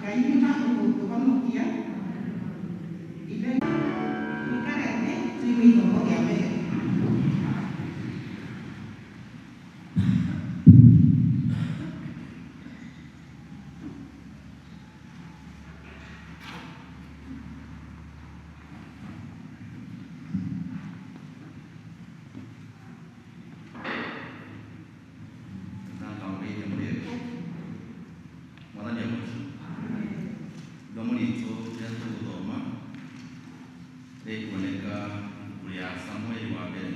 Ngai nĩ ũgũtũhonokia. Ithe tũikare thĩ tũigue ithomo rĩa mbere. Natangũrĩire mũrĩego. Mwathani agocwo. Ithomo ritũ rĩrĩa tũgũthoma rĩkuoneka ibuku rĩa Samueli wa mbere,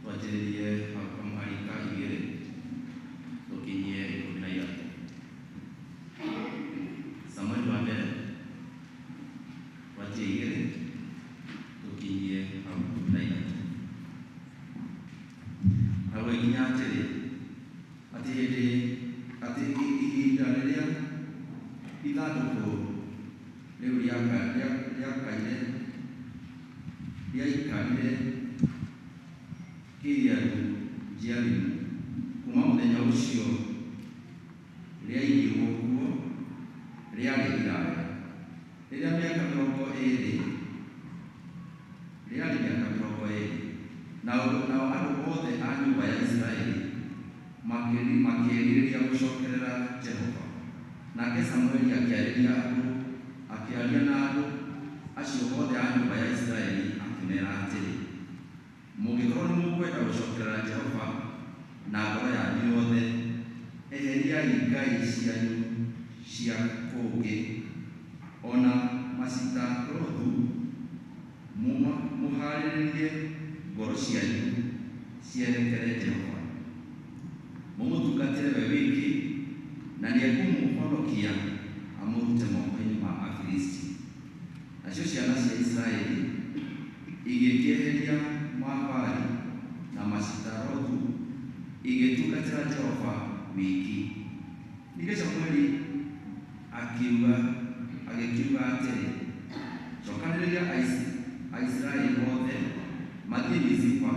twanjĩrĩrie hau kamũhari ka 2 tũkinyie 13. Samueli wa mbere twanjie 2 tũkinyie hau 13. Na gũgĩkinya atĩrĩ, atĩ hĩndĩ atĩ ihinda rĩrĩa ithandũkũ rĩu rĩaikarire Kiriathu-Jearimu, kuma mũthenya ũcio rĩaigirwo kuo, rĩarĩ iraya, rĩrĩa mĩaka 20, rĩarĩ mĩaka 20. Nao andũ othe a nyũmba ya Isiraeli makĩĩrirĩria gũcokerera Jehova. Nake Samueli akĩarĩria andũ, akĩaria na andũ acio othe a nyũmba ya Isiraeli, akĩmeera atĩrĩ, mũngĩkorwo nĩ mũkwenda gũcokerera Jehova na ngoro yanyu yothe, eheriai ngai cianyu cia kũngĩ o na Macitarothu, mũhaarĩrĩrie ngoro cianyu cierekere Jehova, mũmũtungatĩre we wiki, na nĩekũmũhonokia amũrute moko-inĩ ma Afilisti. Nacio ciana cia Isiraeli igĩkĩeheria Mabaali na Macitarothu, igĩtungatĩra Jehova wiki. Ningĩ Samueli agĩkiuga atĩrĩ, cokanĩrĩria Aisiraeli othe mathiĩ Mizipa,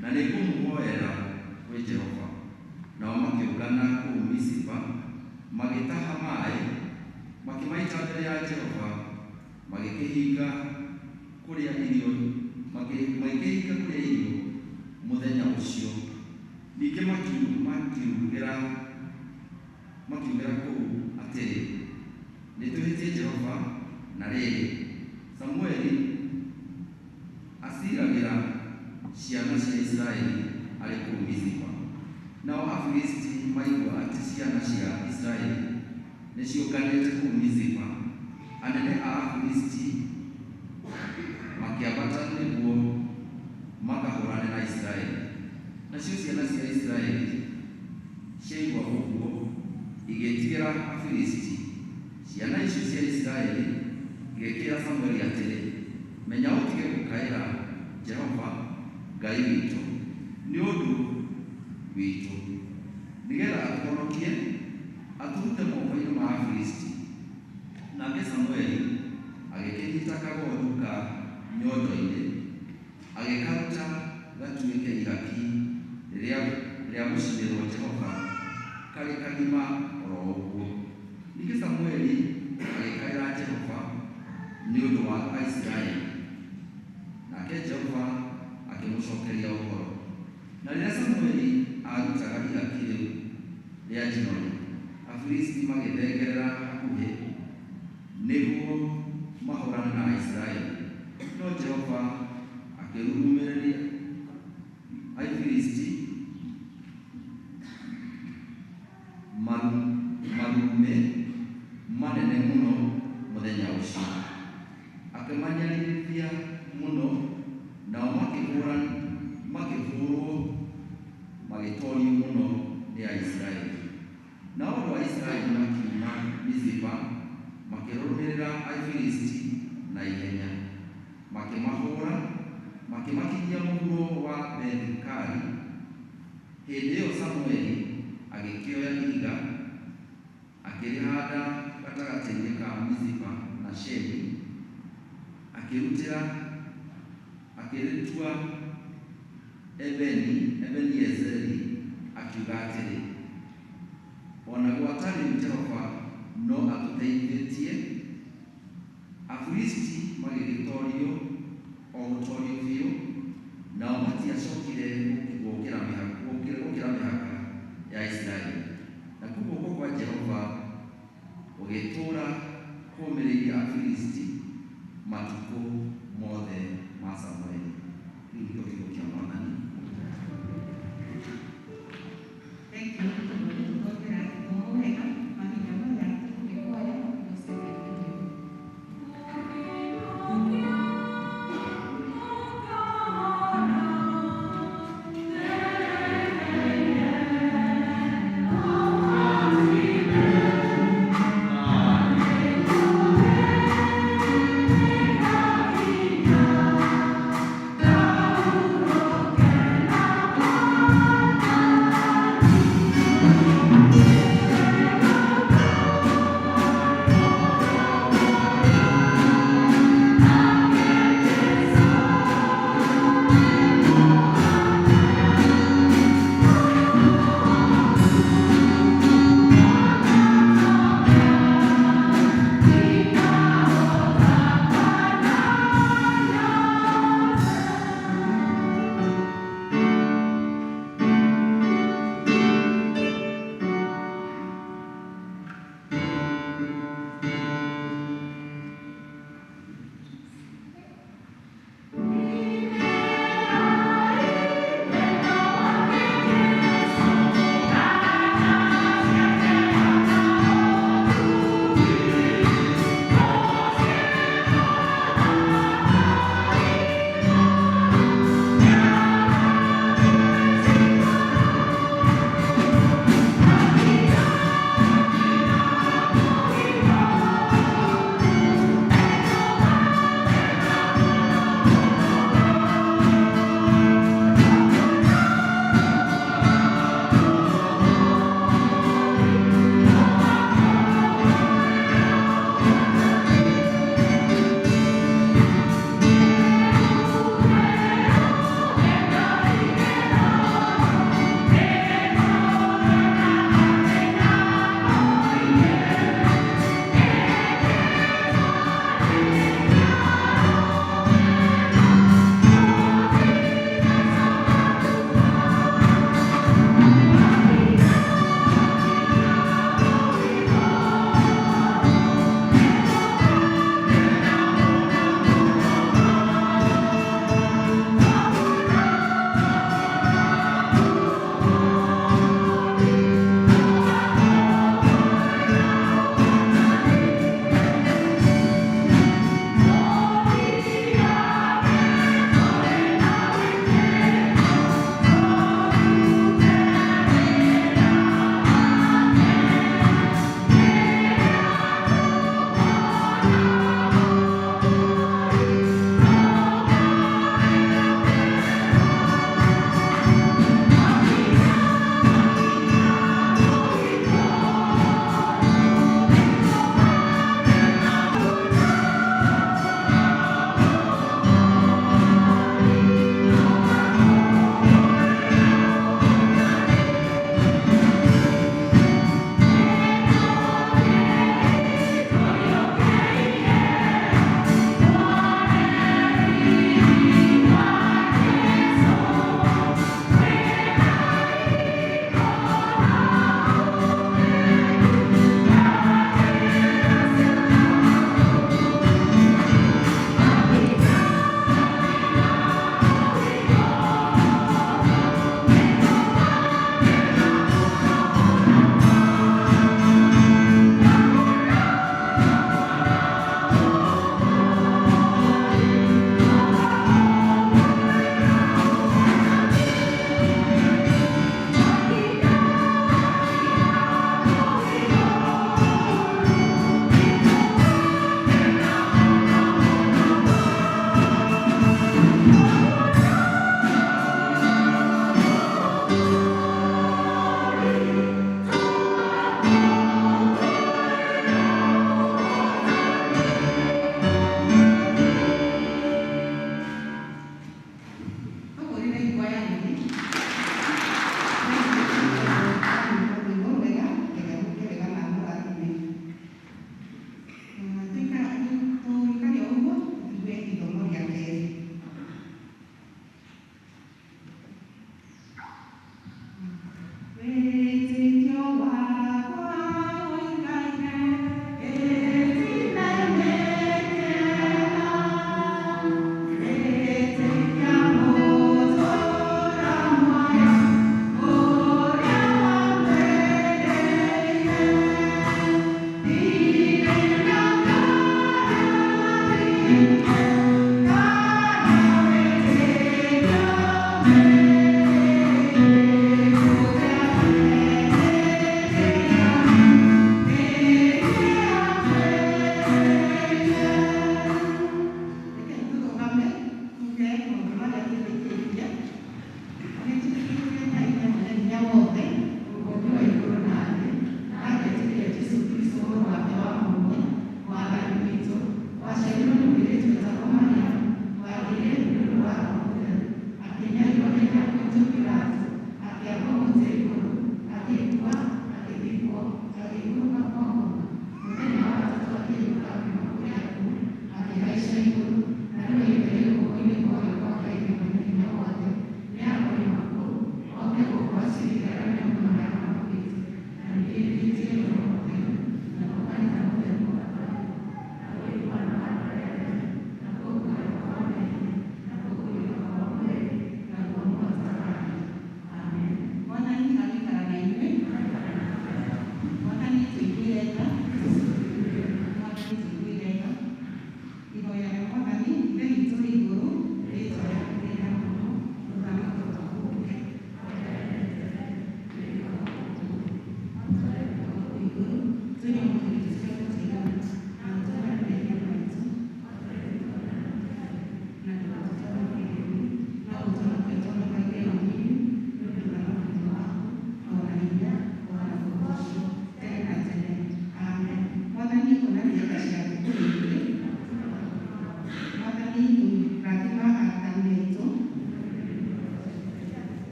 na nĩngũmũhoera kwĩ Jehova. Nao makĩũngana kũu Mizipa, magĩtaha maaĩ, makĩmaita mbere ya Jehova, magĩkĩhinga kũrĩa irio, magĩkĩhinga kũrĩa irio mũthenya ũcio. Ningĩ makiugĩra kũu atĩrĩ, nĩtwĩhĩtie Jehova. Na rĩrĩ, Samueli aciragĩra ciana cia Isiraeli arĩ kũu Mizipa. Nao Afilisti maigua atĩ ciana cia Isiraeli nĩciũnganĩte kũu Mizipa, anene a Afilisti makĩambata nĩguo makahũrane na Isiraeli. Nacio ciana cia Isiraeli ciaigua ũguo, igĩĩtigĩra Afilisti. Ciana icio cia Isiraeli igĩkĩĩra Samueli atĩrĩ, menya ũtige gũkaĩra Jehova Ngai witũ nĩ ũndũ witũ, nĩgeetha atũhonokie atũrute moko-inĩ ma Afilisti. Nake Samueli agĩkĩnyiita kagondu ka nyondo-inĩ, agĩkaruta gatuĩke ihaki rĩa gũcinĩrwo Jehova karĩ kagima oro ũguo. Ningĩ Samueli agĩkaĩra Jehova nĩ ũndũ wa Aisiraeli, nake Jehova akĩmũcookeria ũhoro. Na rĩrĩa Samueli aarutaga ihaki rĩu rĩa njino-rĩ, Afilisti magĩthengerera hakuhĩ nĩguo mahũrane na Aisiraeli. No Jehova akĩrurumĩrĩria Afilisti marurumĩ manene mũno mũthenya ũcio, akĩmanyaririthia mũno, nao makĩhũũrwo magĩtoorio mũno nĩ Aisiraeli. Nao andũ a Isiraeli makiuma Mizipa makĩrũmĩrĩra Afilisti na ihenya, makĩmahũũra, makĩmakinyia mũhuro wa Beth-Kari. Hĩndĩ ĩyo Samueli agĩkĩoya ihiga, akĩrĩhaanda gatagatĩ-inĩ ka Mizipa na Sheni, akĩrĩtua Ebeni-Ezeri, akiuga atĩrĩ, o na gwata rĩu Jehova Gũgĩtũũra kũũmĩrĩirie Afilisti matukũ mothe ma Samueli. Rĩu nĩkĩo kiugo kĩa Mwathani. Thank you tondũ nĩ tũthomera gĩthomo wega mahinda maya tũkũhe kwaya gũcemania. Thank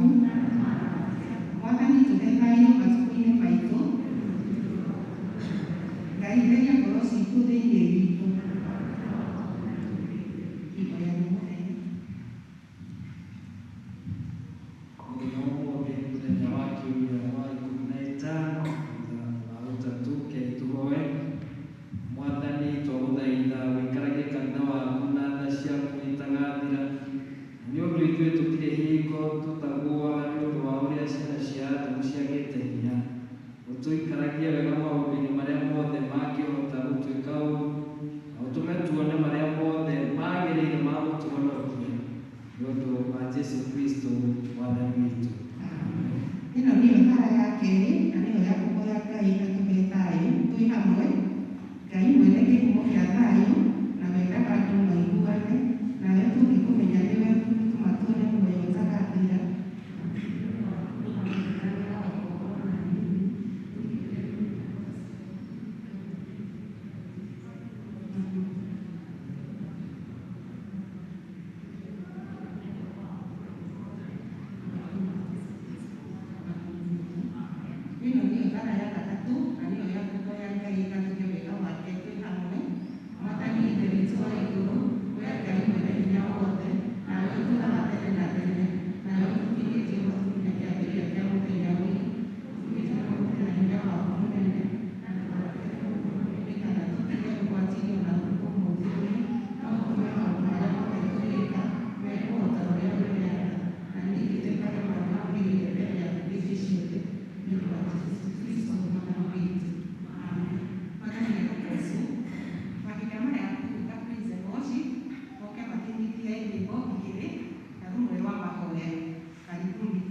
waku. Mwathani tũhe thayũ matukũ-inĩ maitũ. Ngai theria ngoro citũ thĩinĩ witũ. Ihoya rĩa mũthenya. Mũthenya wa ũmũthĩ mũthenya wa kiumia wa 15 thutha wa ũtatũ kei tũhoe. Mwathani twagũthaitha wĩikarage kanitha waku na tha ciaku itagathira, na nĩ ũndũ ithuĩ tũtirĩ hingo tũtagũaga nĩ ũndũ wa ũrĩa ciana cia Adamu ciagĩte hinya. Ũtũikaragie wega maũndũ-inĩ marĩa mothe mangĩhota gũtuĩka ũũru, na ũtũme tuone marĩa mothe magĩrĩire ma gũtũhonokia nĩ ũndũ wa Jesũ Kristo Mwathani witũ. Ĩno nĩyo thara ya kerĩ na nĩyo ya kũhoya Ngai atũhe thayũ twĩ hamwe. Ngai mwene kĩhumo kĩa thayũ na wendaga andũ maiguane, nawe tũngĩkũmenya nĩwe ũgũtũma tuone muoyo ũtagathira. Ĩno nĩyo thara ya gatatũ na nĩyo ya kũhoya Ngai atũhe wega wake twĩ hamwe. Mwathani Ithe witũ wa igũrũ, we Ngai mwene hinya wothe, nawe ũtũũraga tene na tene, nawe ũtũkinyĩtie gũkinya kĩambĩrĩria kĩa mũthenya ũyũ, ũtũmĩte na hinya waku mũnene, na nĩ kana tũkinye ũgwati-inĩ ona ũmũthĩ ũyũ, no ũtũme maũndũ marĩa mothe tũrĩka mekwo o ta ũrĩa ũrenda, na ningĩ twĩkage marĩa magĩrĩire mbere yaku hĩndĩ ciothe, nĩ ũndũ wa Jesũ Kristo Mwathani witũ. Amen. Mwathani agũgocwo. Mahinda maya tũgwĩta praise and worship moke matũnyitĩre nyĩmbo igĩrĩ na rũmwe rwa mahoya. Karibuni.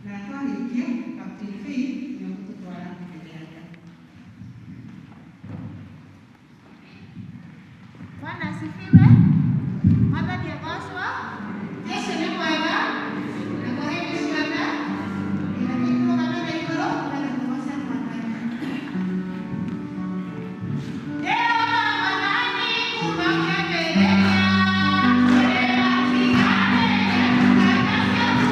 Na twarĩkia, Captain Faith nĩ egũtũtwara mbere ya Ngai. Bwana asifiwe. Mwathani agocwo. Jesu nĩ mwega na kwa hĩndĩ ciothe. Reke tũrũgame na igũrũ nĩgetha tũgoce Mwathani. Ndĩrona Mwathani kuma kĩambĩrĩria, rĩrĩa atiganĩire ndungata ciaku,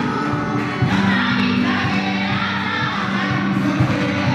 ndũmaitagĩra na ũkarutũrũrĩra.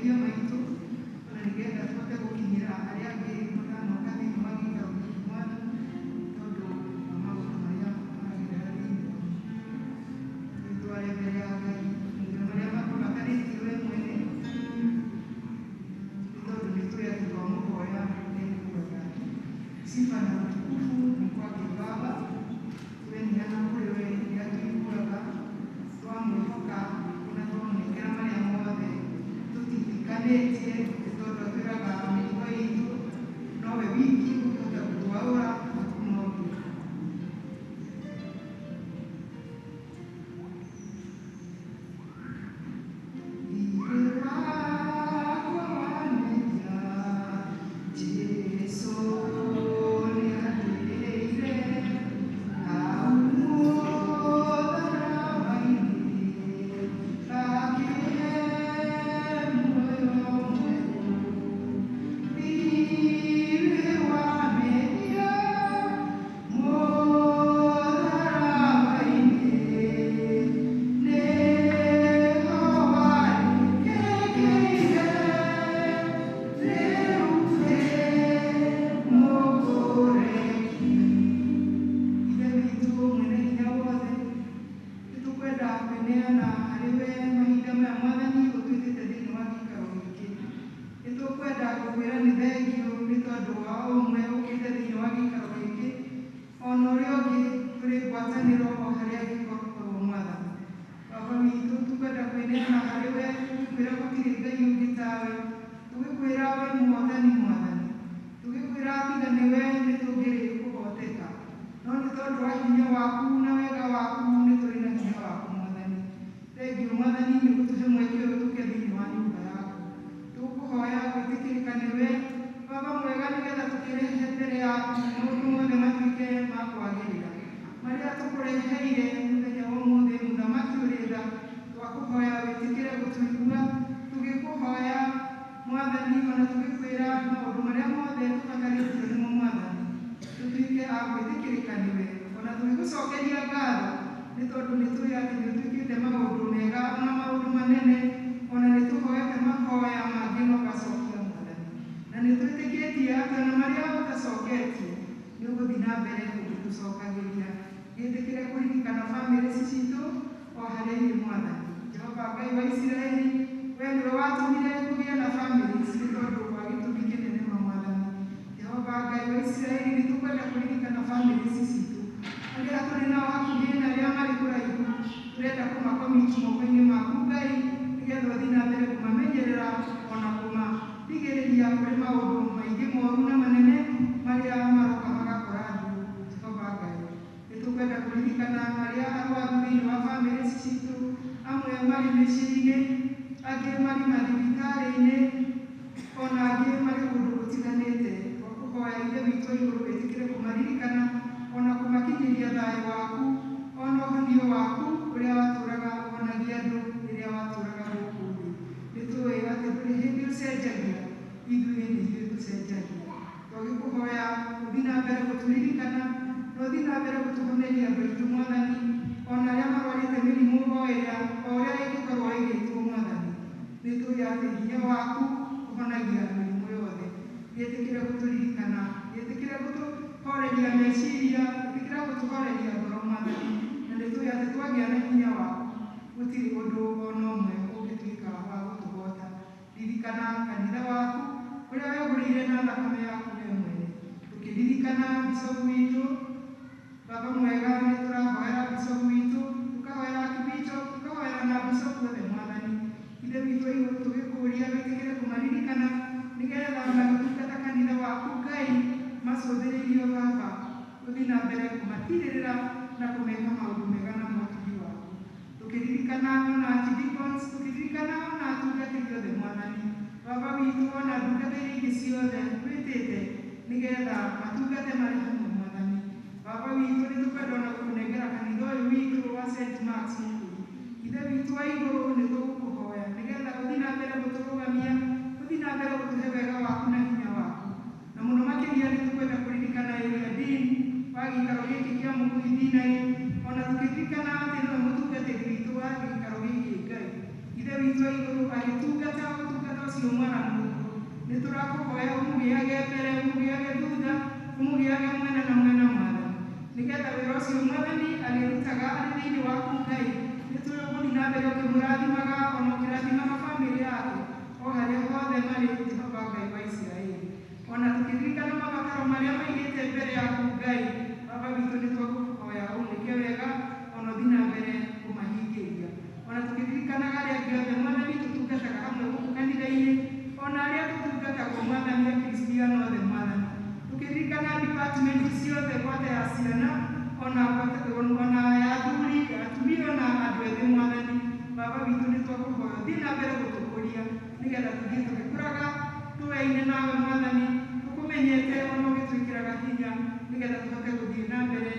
mehia maitũ ona nĩgetha tũhote gũkinyĩra arĩa angĩ matanoka thĩinĩ wa gĩikaro gĩkĩ Mwathani tondũ wa maũndũ marĩa maragerera thĩinĩ wa twĩtware mbere ya Ngai maũndũ marĩa makũrakarĩtie we mwene nĩ tondũ nĩ tũĩ atĩ twamũhoya nĩ aiguaga. Sifa na utukufu ni kwake Baba, tweneana kũrĩ we nĩ atũiguaga, twamwĩhoka na twamũnengera marĩa mothe tũtitikanĩtie nĩ tondũ atwĩraga mĩtugo itũ nowe wiki ũngĩhota gũtwaũra hakuna ũngĩ. Thiirĩ wakwa wa mehia Jesũ nĩandĩhĩire hau mũtharaba-inĩ akĩhe muoyo mwerũ. Thiirĩ wa mehia mũtharaba-inĩ nĩho warĩkĩkĩire rĩu ndĩ mũkũreki. Ithe witũ mwene hinya wothe, nĩtũkwenda kwĩneana harĩ we mahinda maya Mwathani ũtwĩtĩte thĩinĩ wa gĩikaro gĩkĩ. Nĩtũkwenda gũkwĩra nĩ thengiũ nĩ tondũ wa o ũmwe ũkĩte thĩinĩ wa gĩikaro gĩkĩ, ona ũrĩa ũngĩ tũrĩ ngwatanĩro o harĩa angĩkorwo Mwathani. Baba witũ tũkwenda kwĩneana harĩ we tũgĩkwĩra gũtirĩ Ngai ũngĩ tawe, tũgĩkwĩra we mũhotani Mwathani, tũgĩkwĩra tiga nĩwe nĩtũngĩrĩ kũhoteka, no nĩ tondũ wa hinya waku na wega waku nĩ tũrĩ na hinya waku Mwathani. Thengiũ Mwathani nĩ gũtũhe mweke ũyũ tũke thĩinĩ wa nyũmba yaku. Tũkũhoya gwĩtĩkĩrĩka nĩwe Baba mwega nĩgetha tũkĩrehe mbere yaku maũndũ mothe matuĩke ma kwagĩrĩra. Marĩa tũkũreheire mũthenya wa ũmũthĩ mũthamaki ũrĩ tha, twakũhoya wĩtĩkĩre gũtũigua, tũgĩkũhoya Mwathani ona tũgĩkwĩra maũndũ marĩa mothe tũbatarĩtio nĩmo Mwathani, tũtuĩke a gwĩtĩkĩrĩka nĩwe, ona tũgĩgũcokeria ngatho nĩ tondũ nĩ tũĩ atĩ nĩ ũtwĩkĩte maũndũ mega ona maũndũ manene, ona nĩ tũhoete mahoya mangĩ na ũgacokia Mwathani, na nĩ twĩtĩkĩtie atĩ ona marĩa ũtacoketie nĩ ũgũthiĩ na mbere ũgĩtũcokagĩria. Gĩtĩkĩre kũririkana bamĩrĩ ici citũ o harĩa irĩ Mwathani. Jehova Ngai wa Isiraeli, we nĩwe watũmire kũgĩe na bamĩrĩ ici nĩ tondũ wa gĩtũmi kĩnene ma Mwathani. Jehova Ngai wa Isiraeli, nĩ tũkwenda kũririkana bamĩrĩ ici citũ arĩa tũrĩ nao hakuhĩ na arĩa marĩ kũraihu, tũrenda kũmakomiti moko-inĩ maku Ngai, nĩgetha ũthiĩ na mbere kũmamenyerera ona kũmarigĩrĩria kũrĩ maũndũ maingĩ moru na manene marĩa maroka magakora andũ. Jehova Ngai, nĩ tũkwenda kũririkana arĩa arwaru thĩinĩ wa bamĩrĩ ici citũ, amwe marĩ mĩciĩ-inĩ, angĩ marĩ mathibitarĩ-inĩ, ona angĩ marĩ kũndũ gũtiganĩte. Twakũhoya Ithe witũ wa igũrũ wĩtĩkĩre kũmaririkana ona kũmakinyĩria thayũ waku ona ũhonio waku ũrĩa watũraga wonagia andũ rĩrĩa watũraga gũkũ thĩ. Nĩ tũĩ atĩ ndũrĩ hĩndĩ ũcenjagia, ithuĩ nĩ ithuĩ tũcenjagia. Twagĩkũhoya ũthiĩ na mbere gũtũririkana na ũthiĩ na mbere gũtũhoneria andũ aitũ Mwathani, ona arĩa marwarĩte mĩrimũ o ĩrĩa o ũrĩa ĩngĩkorwo ĩgĩtwo Mwathani. Nĩ tũĩ atĩ hinya waku ũhonagia mĩrimũ yothe. Gĩtĩkĩre gũtũririkana, gĩtĩkĩre gũtũhoreria meciria, gĩtĩkĩre gũtũhoreria ngoro Mwathani, na nĩ tũĩ atĩ twagĩa na hinya waku gũtirĩ ũndũ ona ũmwe ũngĩtuĩka wa gũtũhota. Ririkana kanitha waku ũrĩa wegũrĩire na thakame yaku we mwene. Tũkĩririkana bicobu witũ, Baba mwega, nĩ tũrahoera bicobu witũ, tũkahoera archbishop, tũkahoera na bicobu othe Mwathani. Ithe witũ wa igũrũ tũgĩkũũria wĩtĩkĩre kũmaririkana nĩgetha magĩtungata kanitha waku Ngai macũthĩrĩirio Baba, ũthiĩ na mbere kũmatirĩrĩra na kũmeka maũndũ mega na motugi waku. Tũkĩririkana ona archdeacons, tũkĩririkana ona atungatĩri othe Mwathani. Baba witũ ona ndungata iria ingĩ ciothe wĩtĩte nĩgetha matungate marĩ hamwe Mwathani. Baba witũ nĩ tũkwenda ona gũkũnengera kanitha ũyũ witũ wa St. Mark's Mũkuru. Ithe witũ wa igũrũ nĩ tũgũkũhoya nĩgetha ũthiĩ na mbere gũtũrũgamia, ũthiĩ na mbere gũtũhe wega waku na hinya waku. Na mũno makĩria nĩ tũkwenda kũririkana area dean wa gĩikaro gĩkĩ kĩa Mũkuru Deanery, ona tũkĩririkana atĩ nĩwe mũtungatĩri witũ wa gĩikaro gĩkĩ Ngai. Ithe witũ wa igũrũ agĩtungata ũtungata ũcio Nĩ tũrakũhoya ũmũgĩage mbere, ũmũgĩage thutha, ũmũgĩage mwena na mwena Mwathani, nĩgetha wĩra ũcio Mwathani arĩrutaga arĩ thĩinĩ waku Ngai. Nĩ tũĩ ũgũthiĩ na mbere ũkĩmũrathimaga ona ũkĩrathimaga bamĩrĩ yake o harĩa hothe marĩ, Jehova Ngai wa Isiraeli. Ona tũkĩririkana mabataro marĩa maigĩte mbere yaku Ngai, Baba witũ, nĩ twakũhoya ũmwĩke wega ona ũthiĩ na mbere kũmahingĩria. Ona tũkĩririkanaga arĩa angĩ othe Mwathani tũtungataga hamwe gũkũ kanitha-inĩ, ona arĩa tũtungatagwo Mwathani Akristiano othe Mwathani, tũkĩririkana department ciothe, gwata ya ciana ona ya athuri, atumia ona andũ ethĩ Mwathani. Baba witũ, nĩ twakũhoya ũthiĩ na mbere gũtũkũria nĩgetha tũthiĩ tũgĩkũraga tũyaine nawe Mwathani, tũkũmenyete ona ũgĩtwĩkĩraga hinya nĩgetha tũhote gũthiĩ na mbere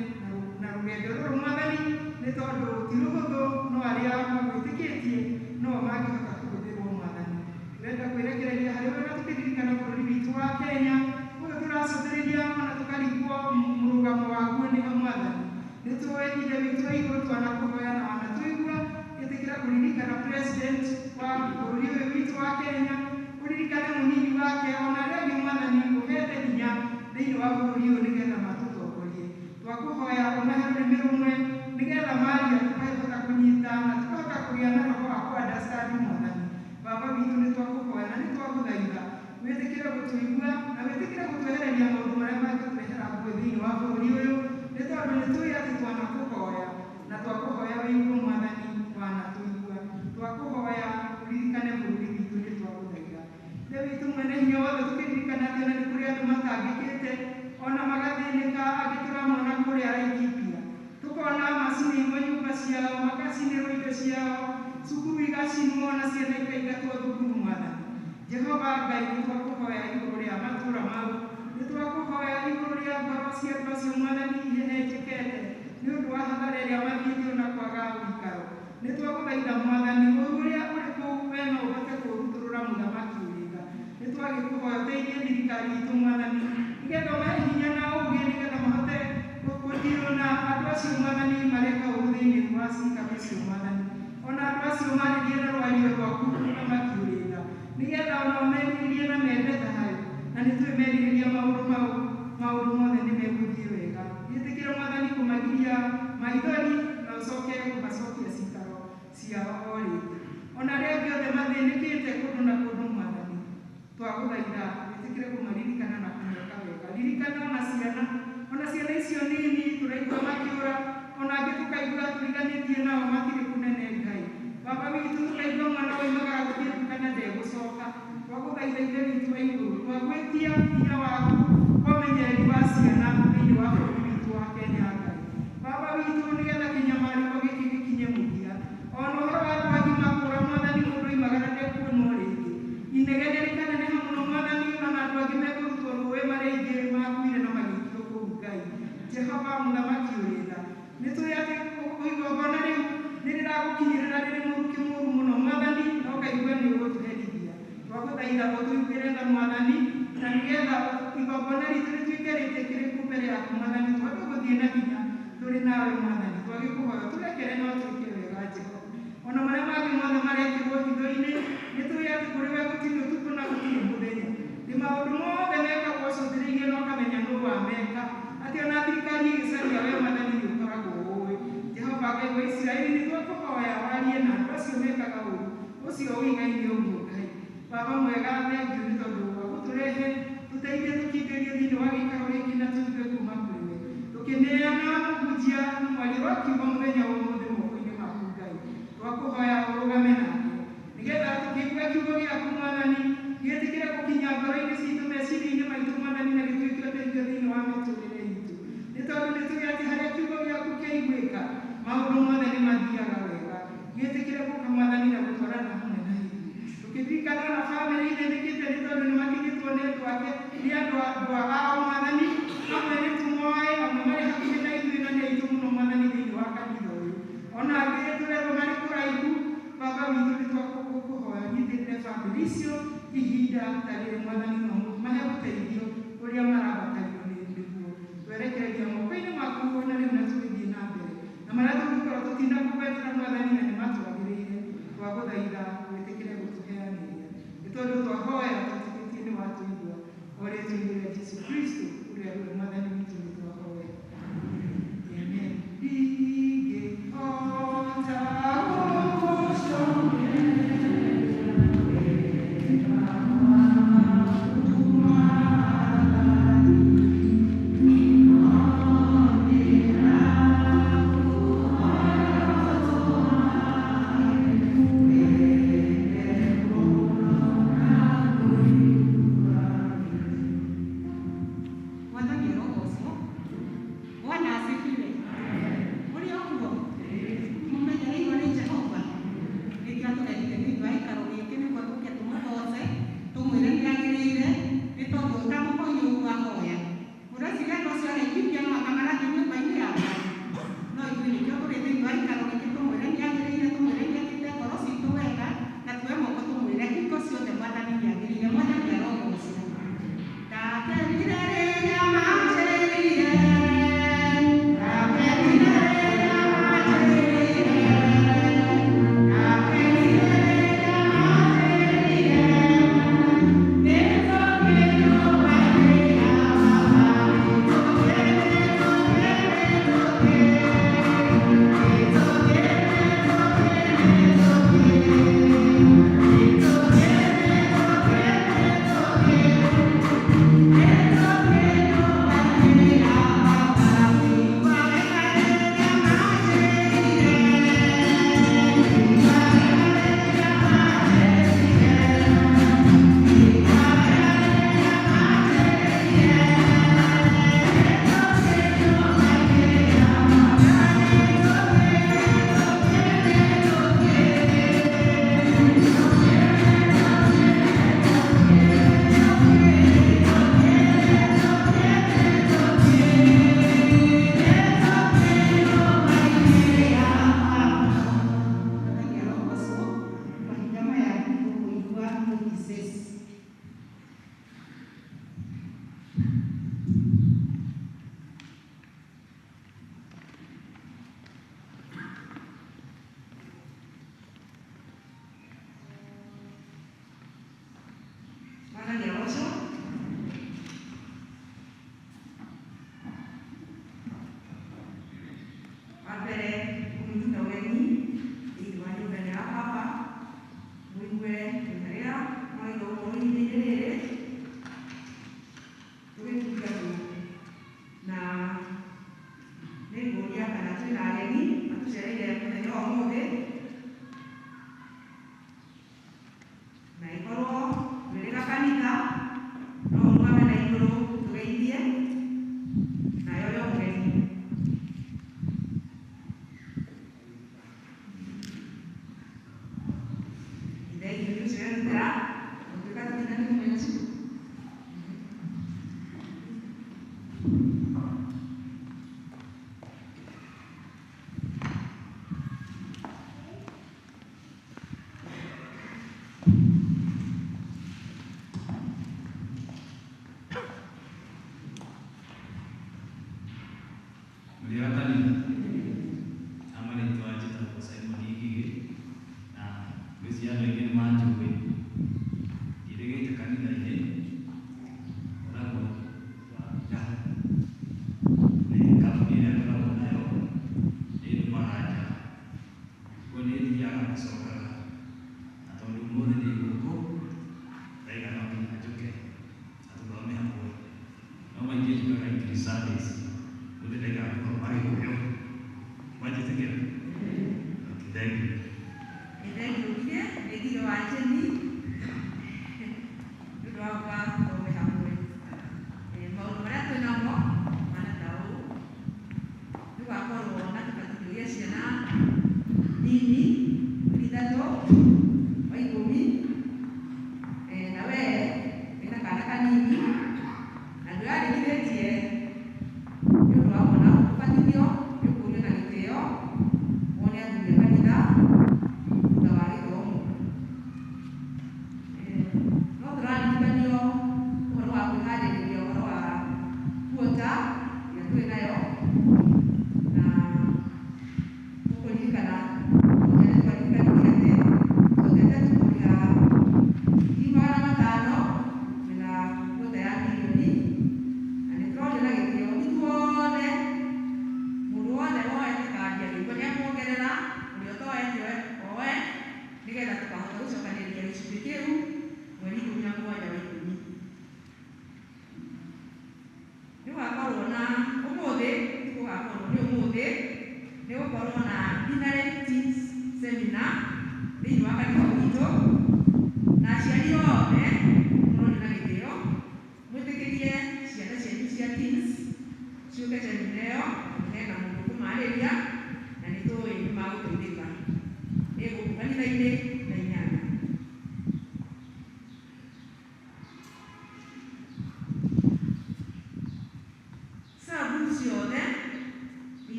na rũgendo rũrũ Mwathani, nĩ tondũ ti rũhũthũ, no arĩa magwĩtĩkĩtie no mangĩhota kũhũthĩrwo Mwathani. Tũrenda kwĩrekereria harĩ we na tũkĩririkana bũrũri witũ wa Kenya ũyũ tũracũthĩrĩria ona tũkarigwo mũrũgamo waguo nĩ ha Mwathani. Nĩ tũĩ Ithe witũ wa igũrũ twanakũhoya na wanatũigua. Ĩtĩkĩra kũririkana president wa bũrũri ũyũ witũ wa Kenya, ũririkane mũnini wake ona arĩa angĩ Mwathani ũhete hinya thĩinĩ wa bũrũri ũyũ nĩgetha matũtongorie. Twakũhoya ũmahe rũrĩmĩ rũmwe nĩgetha maria tũkahota kũnyita na tũkahota kũgĩa na roho wa kũ understand Mwathani. Baba witũ, nĩ twakũhoya na nĩ twagũthaitha wĩtĩkĩre gũtũigua na wĩtĩkĩre gũtwehereria maũndũ marĩa mangĩtũrehera ngũĩ thĩinĩ wa bũrũri ũyũ, nĩ tondũ nĩ tũĩ atĩ twanakũhoya na twakũhoya wĩigue Mwathani, wanatũigua. Twakũhoya ũririkane bũrũri witũ, nĩ twagũthaitha. Ithe witũ mwene hinya wothe, tũkĩririkana atĩ ona nĩ kũrĩ andũ matangĩkĩte ona magathĩnĩka, angĩ tũramona kũrĩa Laikipia, tũkona macinĩirwo nyũmba ciao, magacinĩrwo indo ciao, cukuru igacinwo na ciana ikaingatwo thukuru Mwathani. Jehova Ngai, nĩ twakũhoya igũrũ rĩa matũũra mau, nĩ twakũhoya igũrũ rĩa ngoro cia andũ acio Mwathani ihehenjekete nĩ ũndũ wa hathara ĩrĩa mathiĩte ona kwaga ũikaro. Nĩ twagũthaitha Mwathani, ũru ũrĩa ũrĩ kũu we no ũhote kũũrutũrũra, mũthamaki ũrĩ tha. Nĩ twagĩkũhoya ũteithie thirikari itũ Mwathani, nĩgetha ũmahe hinya na ũũgĩ, nĩgetha mahote gũtirwo na andũ acio Mwathani mareka ũru thĩinĩ wa cikaro icio Mwathani, ona andũ acio marĩrie na rwario rwaku mũthamaki ũrĩ tha, nĩgetha onao merirĩrie na mende thayũ, na nĩ tũĩ merirĩria maũndũ mau, maũndũ mothe nĩ megũthiĩ wega. Gĩtĩkĩre Mwathani kũmagiria maithori na ũcoke kũmacokia cikaro ciao o rĩngĩ. Ona arĩa angĩ othe mathĩnĩkĩte kũndũ na kũndũ Mwathani, twagũthaitha wĩtĩkĩre kũmaririkana na kũmeka wega. Ririkana ona ciana icio nini tũraigua makĩũra, ona angĩ tũkaigua tũriganĩtie nao matirĩ kũnene Ngai. Baba witũ, tũkaigua mwana woimagara gũthiĩ nduka na ndegũcoka. Twagũthaitha Ithe witũ wa igũrũ, twagwĩtia hinya waku wa ũmenyereri wa ciana thĩinĩ wa bũrũri witũ wa Kenya Ngai. Baba witũ, nĩgetha kĩnyamarĩko gĩkĩ gĩkinye mũthia, ona ũhoro wa andũ agima kũra Mwathani, mũndũ oimagara ndekuonwo rĩngĩ, inegene rĩkaneneha mũno Mwathani, ona andũ angĩ mekũrutwo rũĩ marĩa aingĩ makuire na magĩikio kũu Ngai. Jehova mũthamaki ũrĩ tha, nĩ tũĩ atĩ igongona rĩu nĩ rĩragũkinyĩrĩra rĩrĩ mũrukĩ mũru mũno Mwathani, na ũkaigua nĩ ũgũtũherithia. Twagũthaitha ũtũiguĩre tha Mwathani, na nĩgetha igongona ritũ rĩtuĩke rĩtĩkĩrĩku mbere yaku Mwathani, tũhote gũthiĩ na hinya tũrĩ nawe Mwathani. Twagĩkũhoya tũrekere no twĩke wega Jehova. Ona marĩa mangĩ mothe marekĩrwo hitho-inĩ, nĩ tũĩ atĩ kũrĩ we gũtirĩ ũtukũ na gũtirĩ mũthenya. Nĩ maũndũ mothe mekagwo ũcũthĩrĩirie na ũkamenya nũ wameka, atĩ ona thirikari ĩgĩcaria we Mwathani nĩ ũkoragwo ũĩ. Jehova Ngai wa Isiraeli, nĩ twakũhoya warie na andũ acio mekaga ũru ũcio ũigaine ũguo Ngai. Baba mwega, thengiũ nĩ tondũ wa gũtũrehe, tũteithie tũkindĩrie thĩinĩ wa gĩikaro gĩkĩ na tũigue kuma kũrĩ we. Tũkĩneana mũhunjia na mwaria wa kiugo mũthenya wa ũmũthĩ moko-inĩ maku Ngai, twakũhoya ũrũgame nake nĩgetha tũkĩigua kiugo gĩaku Mwathani gĩtĩkĩre gũkinya ngoro-inĩ citũ, meciria-inĩ maitũ Mwathani, na gĩtuĩke ũteithio thĩinĩ wa mĩtũrĩre itũ, nĩ tondũ nĩ tũĩ atĩ harĩa kiugo gĩaku kĩaiguĩka maũndũ mothe nĩ mathiaga wega. Gĩtĩkĩre gũka Mwathani na gũtwarana hamwe na ithuĩ. Tũkĩririkana ona bamĩrĩ ithĩnĩkĩte nĩ tondũ nĩ matigĩtwo nĩ andũ ake, nĩ andũ ao Mwathani, amwe nĩ tũmoĩ, amwe marĩ hakuhĩ na ithuĩ na nĩ aitũ mũno Mwathani thĩinĩ wa kanitha ũyũ, ona angĩ tũrerwo marĩ kũraihu. Baba witũ, nĩ twakũhoya nyitĩrĩre bamĩrĩ icio ihinda ta rĩrĩ Mwathani, no mahe ũteithio ũrĩa marabatario nĩguo. Twerekereria moko-inĩ maku ona rĩu na tũgĩthiĩ na mbere na marĩa tũngĩkorwo tũtinakũgwetera Mwathani na nĩ matwagĩrĩire, twagũthaitha wĩtĩkĩre gũtũheanĩria, nĩ tondũ twahoya twĩtĩkĩtie nĩ Kristo ũrĩa we Mwathani witũ nĩ twahoya. Amen. Ndingĩhota Mwathani arogocwo. Bwana asifiwe. Mũrĩ o kuo? Mũmenyereirwo nĩ Jehova. Nĩkĩo atũrehire thĩinĩ wa gĩikaro gĩkĩ nĩguo tũke tũmũgoce, tũmwĩre nĩ agĩrĩire, nĩ tondũ ũtamũhoire ũguo ahoya. Ũreciria andũ acio a Laikipia no anga marathiĩ nyũmba-inĩ yake? No ithuĩ nĩkĩo tũrĩ thĩinĩ wa gĩikaro gĩkĩ tũmwĩre nĩ agĩrĩire, tũmwĩre nĩ ekĩte ngoro citũ wega, na tuoe moko tũmwĩre hingo ciothe Mwathani nĩ agĩrĩire, Mwathani arogocwo. Ndakenire rĩrĩa manjĩrire, ndakenire rĩrĩa manjĩrire, ndakenire rĩrĩa manjĩrire, nĩtũke nyũmba-inĩ ya Baba, nĩtũke, nĩtũke, nĩtũke, nĩtũke, nĩtũke, nĩtũke, nĩtũke, nĩtũke, nĩtũke. Mwathani arogocwo. Mahinda maya tũkũigua Moses. Mwathani arogocwo. Wa mbere kũmũnyita ũgeni thĩinĩ wa nyũmba ĩno ya baba, mũigue harĩa mwagĩrĩirwo gũkorwo ihinda-inĩ rĩrĩ tũgĩtungatwo, na nĩngũria kana twĩna ageni matũcereire mũthenya wa ũmũthĩ, na ĩkorwo twĩrĩ na kanitha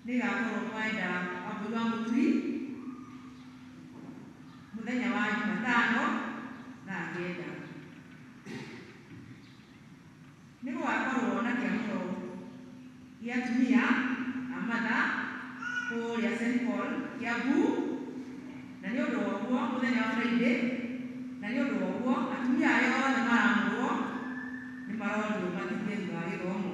Nĩ ĩgakorwo kwa Enda Wambui wa Mũturi mũthenya wa Jumatano thaa 9. Nĩ gũgakorwo na kĩamũro gĩa atumia a Matha kũrĩa St Paul Kiambu, na nĩ ũndũ wa ũguo mũthenya wa Friday, na nĩ ũndũ wa ũguo atumia arĩa othe maramũrwo nĩ marorio matithie thutha wa gĩthomo.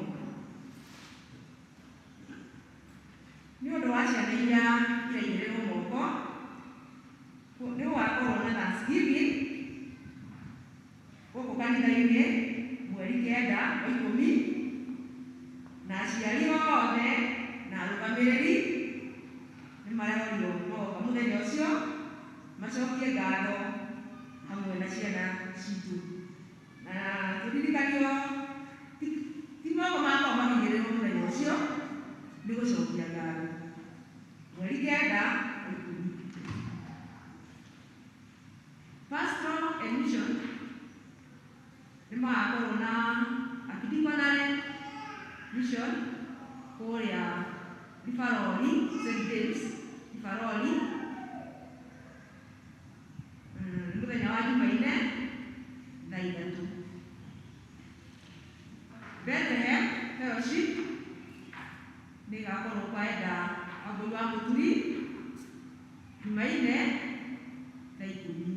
Nĩ ũndũ wa ciana iria iraigĩrĩrwo moko, nĩ gũgakorwo na Thanksgiving gũkũ kanitha-inĩ mweri 9 wa 10, na aciari othe na arũgamĩrĩri nĩ marorio magoka mũthenya ũcio macokie ngatho hamwe na ciana citũ. Na tũririkanio ti moko makwa makinyĩrĩrwo mũthenya ũcio nĩ gũcokia ngatho mweri 9 wa 10. Pastoral and mission nĩ magakorwo na archdeaconry mission kũrĩa Ribarori, St James Ribarori, mũthenya wa Jumaine thaa 3. Bethlehem Fellowship nĩ ĩgakorwo kwa Enda Wambui wa Mũturi Jumaine thaa 10.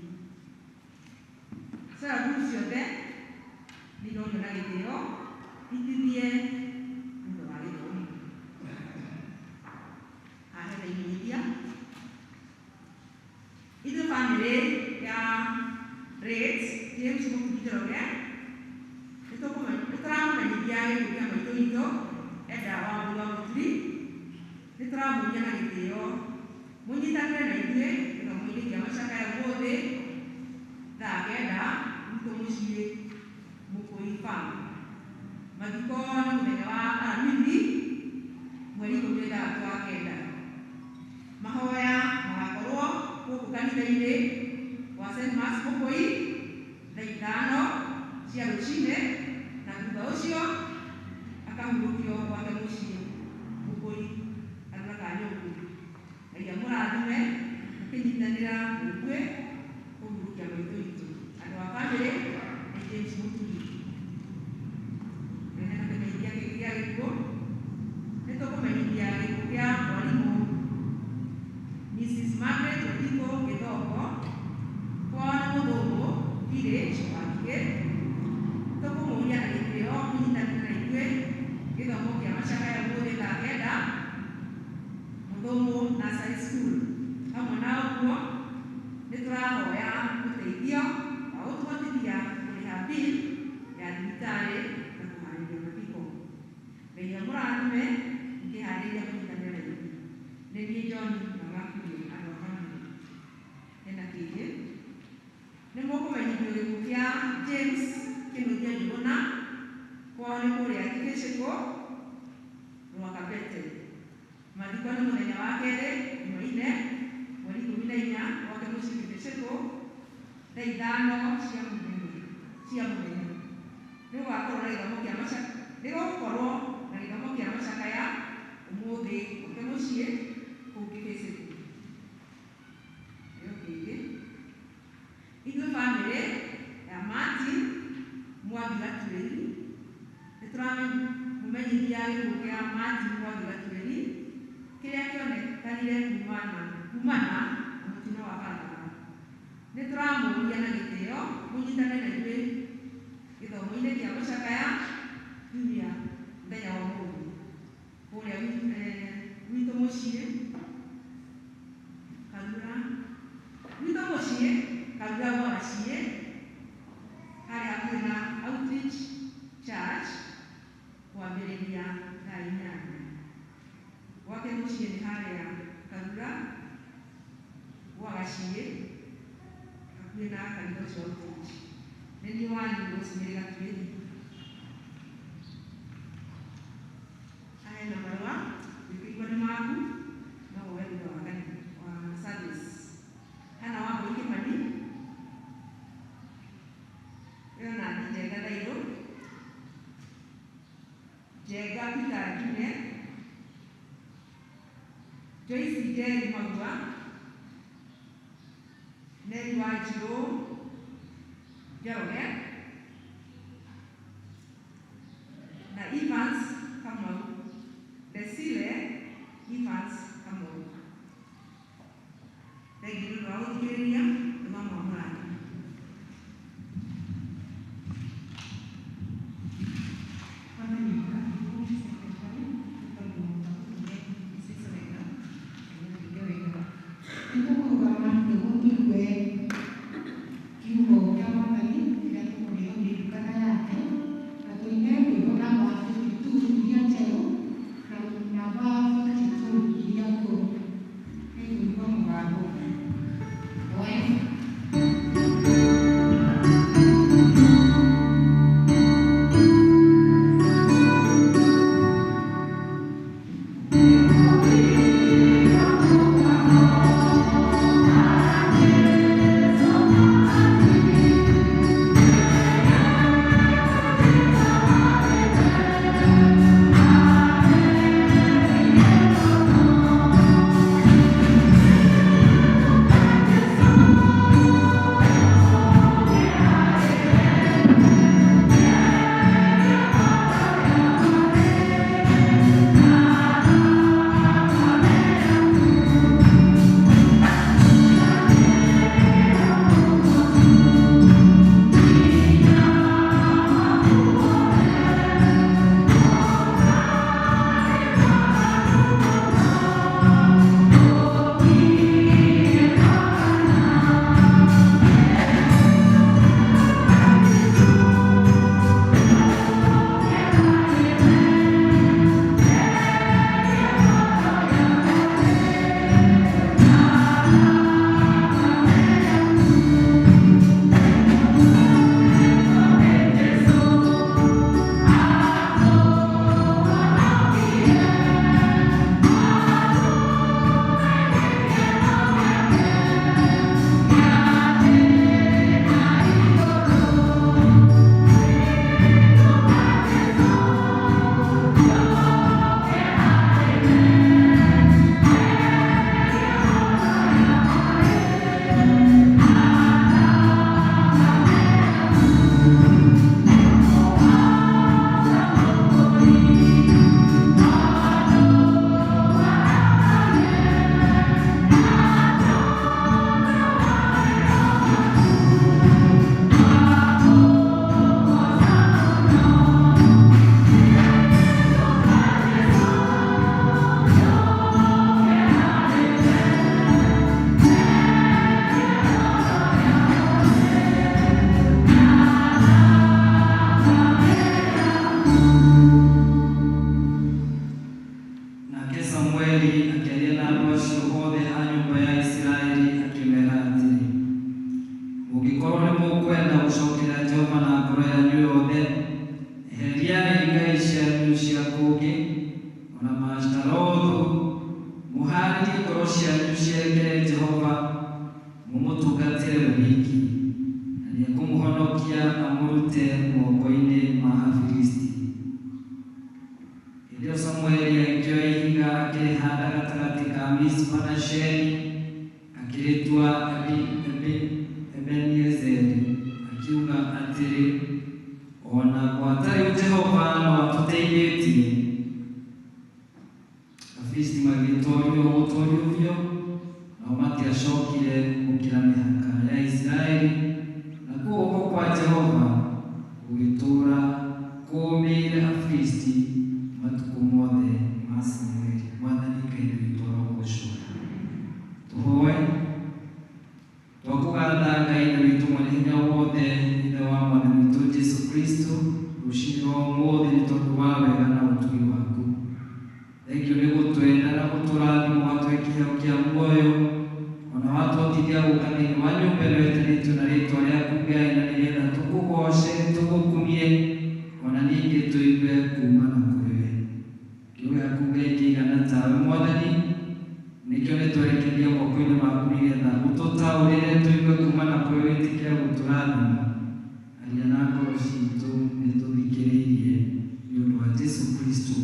Cell group ciothe nĩ irorio na gĩtĩo itithie thutha wa gĩthomo. Haha hena imenyithia. Ithuĩ bamĩrĩ ya Rates James Mũturi Njoroge nĩ tũramũmenyithia gĩkuũ kĩa maitũ witũ Enda Wambui wa Mũturi. Nĩ tũramũria na gĩtĩo mũnyitanĩre na ithuĩ gĩthomo-inĩ kĩa macakaya ũmũthĩ thaa 9 gwitũ mũciĩ Mũkũi Farm. Mathiko nĩ mũthenya wa Aramithi mweri 16 wa 9. Mahoya magakorwo gũkũ kanitha-inĩ wa St Mark's Mũkũi thaa 5 cia rũcinĩ, na thutha ũcio akahurũkio gwake mũciĩ Mũkũi Karura ka Nyũngũ. Ngai amũrathime mũkĩnyitanĩra na ithuĩ kũhurũkia maitũ witũ. Andũ a bamĩrĩ nĩ James Mũturi. Hena kĩmenyithia kĩngĩ gĩa gĩkuũ. Nĩ tũkũmenyithia gĩkuũ kĩa mwarimũ Mrs Margaret Otiko Gĩthoko, kwao nĩ Mũthũngũ village wa Ngigĩ. Tũkũmũria na gĩtĩo mũnyitanĩre na ithuĩ gĩthomo kĩa macakaya ũmũthĩ thaa 9 Mũthũngũ Nursery School. Hamwe na ũguo nĩ tũrahoya ũteithio wa gũtũhotithia kũrĩha bill ya thibitarĩ na kũharĩria mathiko. Ngai amũrathime mũkĩharĩria kũnyitanĩra na ithuĩ. Nĩ niĩ John Wagakurio, andũ a bamĩrĩ. Hena kĩngĩ nĩ mũkũmenyithio gĩkuũ kĩa James Kĩnũthia Njũgũna, kwao nĩ kũrĩa Kĩbĩcĩkũ Rwakabete. Mathiko nĩ mũthenya wa kerĩ Jumaine mweri 14 gwake mũciĩ Kĩbĩcĩkũ thaa 5 cia mũthenya. Nĩ gũgakorwo na gĩthomo kĩa macakaya, nĩ gũgũkorwo na gĩthomo kĩa macakaya ũmũthĩ gwake mũciĩ kũu Kĩbĩcĩkũ. Ĩyo kĩngĩ ithuĩ bamĩrĩ ya Martin Mwangi Gatuĩri nĩ tũramũmenyithia gĩkuũ kĩa Martin Mwangi Gatuĩri kĩrĩa kĩonekanire kumana na mũtino wa barabara. Nĩ tũramũria na gĩtĩo mũnyitane na ithuĩ gĩthomo-inĩ kĩa macakaya kiumia mũthenya wa ũmũthĩ kũrĩa gwitũ mũciĩ Karura, gwitũ mũciĩ Karura gwa Gaciĩ harĩa hakuhĩ na Outreach Church kwambĩrĩria thaa 8. Gwake mũciĩ nĩ harĩa Karura gwa Gaciĩ hakuhĩ na kanitha ũcio wa Outreach. Nĩ niĩ wanyu Rosemary Gatuĩri. Haha hena marũa wĩkĩigua nĩ maku no woe thutha wa kanitha wa service. Hana Wambui Kĩmani ĩyo Nathi Njenga Thairũ, Njenga Peter Njune, Joyce Njeri Magua, Nelly Wanjirũ Njoroge na Evans Kamau, Lesile Evans Kamau. Thengiũ nĩ ũndũ wa gũthikĩrĩria nĩ mamwamũrani. Nĩtũkũrũgama nĩguo tũigue kiugo kĩa Mwathani kĩrĩa tũkũheo nĩ ndungata yake na tũine rwĩmbo namba 52 iria njerũ na namba 42 iria ngũrũ. Nĩngũigua mũgambo. Oe. Nake Samueli akĩaria na andũ acio othe a nyũmba ya Isiraeli akĩmeera atĩrĩ, mũngĩkorwo nĩ mũkwenda gũcokerera Jehova na ngoro yanyu yothe, eheriai ngai cianyu cia kũngĩ o na Maashitarothu, mũhaarĩrie ngoro cianyu cierekere Jehova, mũmũtungatĩre we wiki, na nĩekũmũhonokia amũrute moko-inĩ ma Afilisti. Hĩndĩ ĩyo Samueli agĩkĩoya ihiga akĩrĩhaanda gatagatĩ ka Mispa na Sheni, akĩrĩtua Ebeniezeri, akiuga atĩrĩ, o na gwata rĩu Jehova no atũteithĩtie. Afilisti magĩtoorio gũtoorio biũ, nao matiacokire gũkĩra mĩhaka ya Isiraeli, nakuo guoko kwa Jehova gũgĩtũũra kũũmĩire Afilisti matukũ mothe ma Samueli. Mwathani Ngai witũ arogocwo. Tũhoe. Twakũgatha Ngai Ithe witũ mwene hinya wothe, Ithe wa Mwathani witũ Jesu Kristo, rũcinĩ rwa ũmũthĩ nĩ tondũ wa wega na ũtugi waku. Thengio nĩ gũtwenda na gũtũrathima ũgatũhe kĩheo kĩa muoyo, ona watũhotithia gũka thĩinĩ wa nyũmba ĩno ĩtanĩtio na rĩtwa rĩaku Ngai, na nĩgetha tũkũgoce, tũgũkumie, ona ningĩ tũigue kuma na kũrĩ we. Kiugo gĩaku Ngai kĩigana tawe Mwathani, nĩkĩo nĩtwerekeria moko-inĩ maku nĩgetha ũtũtaũrĩre tũigue kuma na kũrĩ wĩtĩkĩre gũtũrathima. Aria na ngoro citũ nĩtũthikĩrĩirie nĩ ũndũ wa Jesu Kristo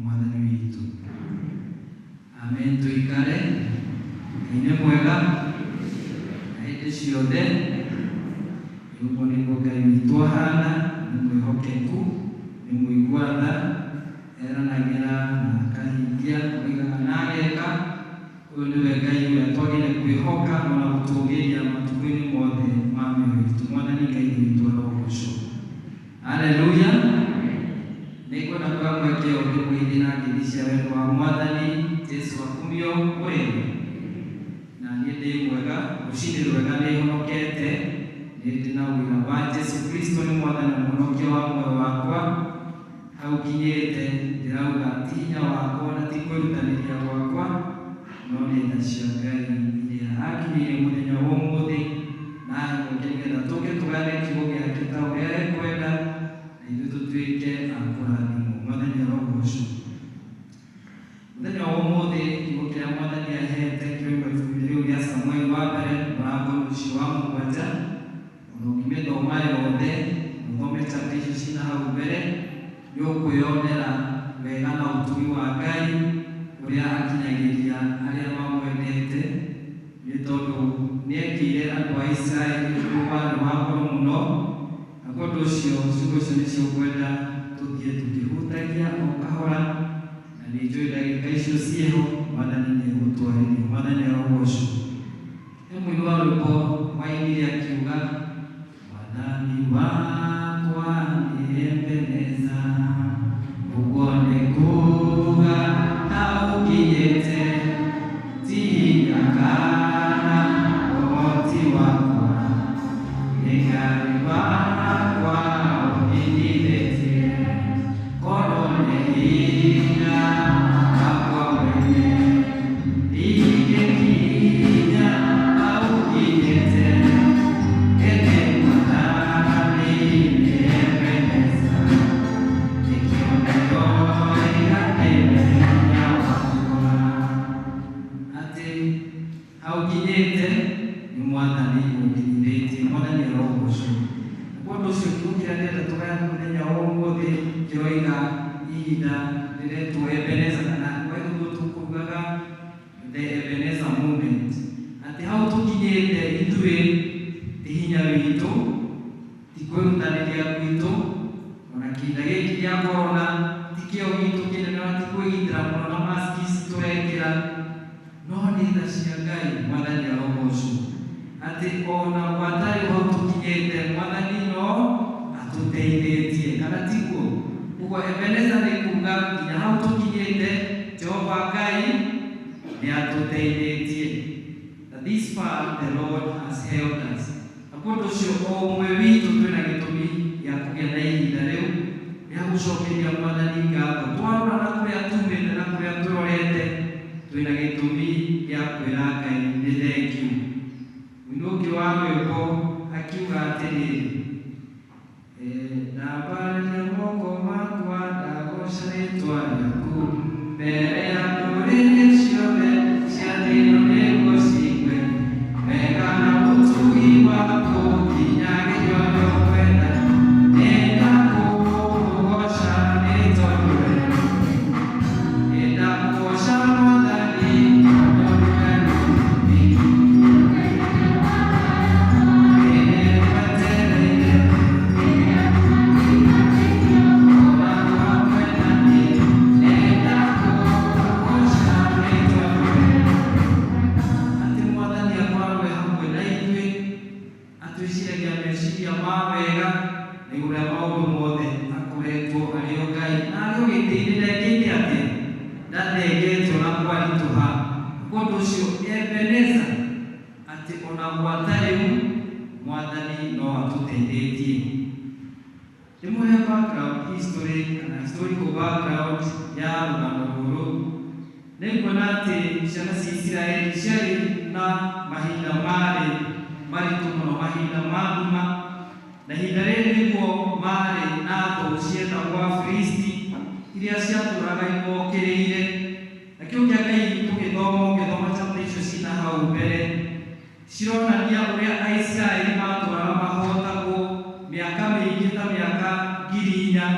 Mwathani witũ. Amen. Amen. Tuikare. Ngai nĩ mwega na hĩndĩ ciothe. Ũguo nĩguo Ngai witũ ahana, nĩ mwĩhokeku, nĩ mũigua tha, eranagĩra na akahingia, oigaga na ageka. Ũyũ nĩwe Ngai ũrĩa twagĩrĩire kwĩhoka ona gũtũũgĩria matukũ-inĩ mothe ma mĩoyo itũ. Mwathani Ngai witũ arogocwo. Haleluya. Nĩngwenda kuoya mweke ũyũ ndĩmũgeithie na ngeithi cia wendo wa Mwathani Jesu akumio mũrĩega. Na niĩ ndĩ mwega, rũcinĩ rwega nĩhonokete, nĩ ndĩ na ũira wa Jesu Kristo nĩ Mwathani na Mũhonokia wa muoyo wakwa. Hau nginyĩte ndĩrauga ti hinya wakwa na ti kwĩrutanĩria gwakwa, no nĩ tha cia Ngai iria anginyĩire mũthenya wa ũmũthĩ na ahe mweke nĩgetha tũke tũgayane kiugo gĩake ta ũrĩa ekwenda na ithuĩ tũtuĩke a kũrathimwo. Mwathani arogocwo. Mũthenya wa ũmũthĩ kiugo kĩrĩa Mwathani ahete kĩroima ibuku-inĩ rĩu rĩa Samueli wa mbere mũrango ũcio wa mũgwanja. Ona ũngĩmĩthoma yothe, ũthome chapter icio cina hau mbere, nĩ ũkwĩyonera wega na ũtugi wa Ngai ũrĩa akinyagĩria arĩa mamwendete, nĩ tondũ nĩekĩire andũ a Isiraeli ũndũ warĩ wa goro mũno. Na kwa ũndũ ũcio ciugo icio nĩcio ngwenda tũthiĩ tũkĩhutagia o kahora, na nĩ njũĩ ndagĩka icio ciĩho Mwathani nĩegũtwarĩria. Mwathani arogocwo. He mũini wa rwĩmbo wainire akiuga, Mwathani wakwa nĩ Ebeneza, ũguo nĩ kuuga hau nginyĩte, ti hinya kana ũhoti wakwa, nĩ Ngai wakwa ũnginyithĩtie, korwo nĩ hinya wakwa mwene, ndingĩkinya hau nginyĩte, ĩndĩ Mwathani nĩ Ebeneza, nĩkĩo ndĩroiga nĩwe hinya wakwa. Atĩ hau nginyĩte nĩ Mwathani ũnginyithĩtie. Mwathani arogocwo. Na kwa ũndũ ũcio kiugo kĩrĩa ndĩrenda tũgayane mũthenya wa ũmũthĩ kĩroiga ihinda rĩretwo Ebeneza, kana we nĩguo tũkugaga the Ebeneza moment. Atĩ hau tũkinyĩte ithuĩ ti hinya witũ, ti kwĩrutanĩria gwitũ, ona kĩhinda gĩkĩ gĩa corona ti kĩo gitũ kĩnene, ona ti kwĩgitĩra mũno na mask ici tũrekĩra, no nĩ tha cia Ngai. Mwathani arogocwo. Atĩ ona gwata rĩu hau tũkinyĩte Mwathani no atũteithĩtie, kana tiguo? Ũguo Ebeneza nĩ kuga nginya hau tũkinyĩte Jehova Ngai nĩ atũteithĩtie. That this far the Lord has helped us. Na kwa ũndũ ũcio o ũmwe witũ twĩna gĩtũmi gĩa kũgĩa na ihinda rĩu rĩa gũcokeria Mwathani ngatho. Twarora na kũrĩa tumĩte na kũrĩa tũrorete, twĩna gĩtũmi gĩa kwĩra Ngai nĩ thengiũ. Mũini ũngĩ wa rwĩmbo akiuga atĩrĩrĩ, ndambararia moko makwa ndagoca rĩtwa rĩaku mbere ya ndũrĩrĩ ciothe cia thĩ ĩno nĩguo ciigue wega na ũtugi waku nginyagĩria ũrĩa ũkwenda. Nĩndakũgooca nĩ tondũ we, nĩndakũgooca Mwathani tondũ nĩwe mũtugi. Nĩngwetereire ona hamwe na niĩ, nĩndakũgooca nĩ tondũ we. Atĩ Mwathani akoragwo e hamwe na ithuĩ, atwĩciragia meciria ma wega na igũrũ rĩa maũndũ mothe akoretwo arĩ o Ngai na arĩ o gĩtĩ-inĩ ndekĩte atĩa, ndathengete ona kwaritũha. Kwa ũndũ ũcio Ebeneza, atĩ ona gwata rĩu Mwathani no atũteithĩtie. Ndĩmũhe background history kana historical background ya rũgano rũrũ. Nĩnguona atĩ ciana cia Isiraeli ciarĩ na mahinda marĩ maritũ mũno, mahinda ma nduma, na ihinda rĩrĩ nĩguo marĩ na thũ cietagwo Afilisti iria ciatũraga imokĩrĩire. Na kĩo kĩa Ngai tũgĩthoma, ũngĩthoma chapter icio cina hau mbere, cironania ũrĩa Aisiraeli matũraga mahotagwo mĩaka mĩingĩ ta mĩaka 4,000,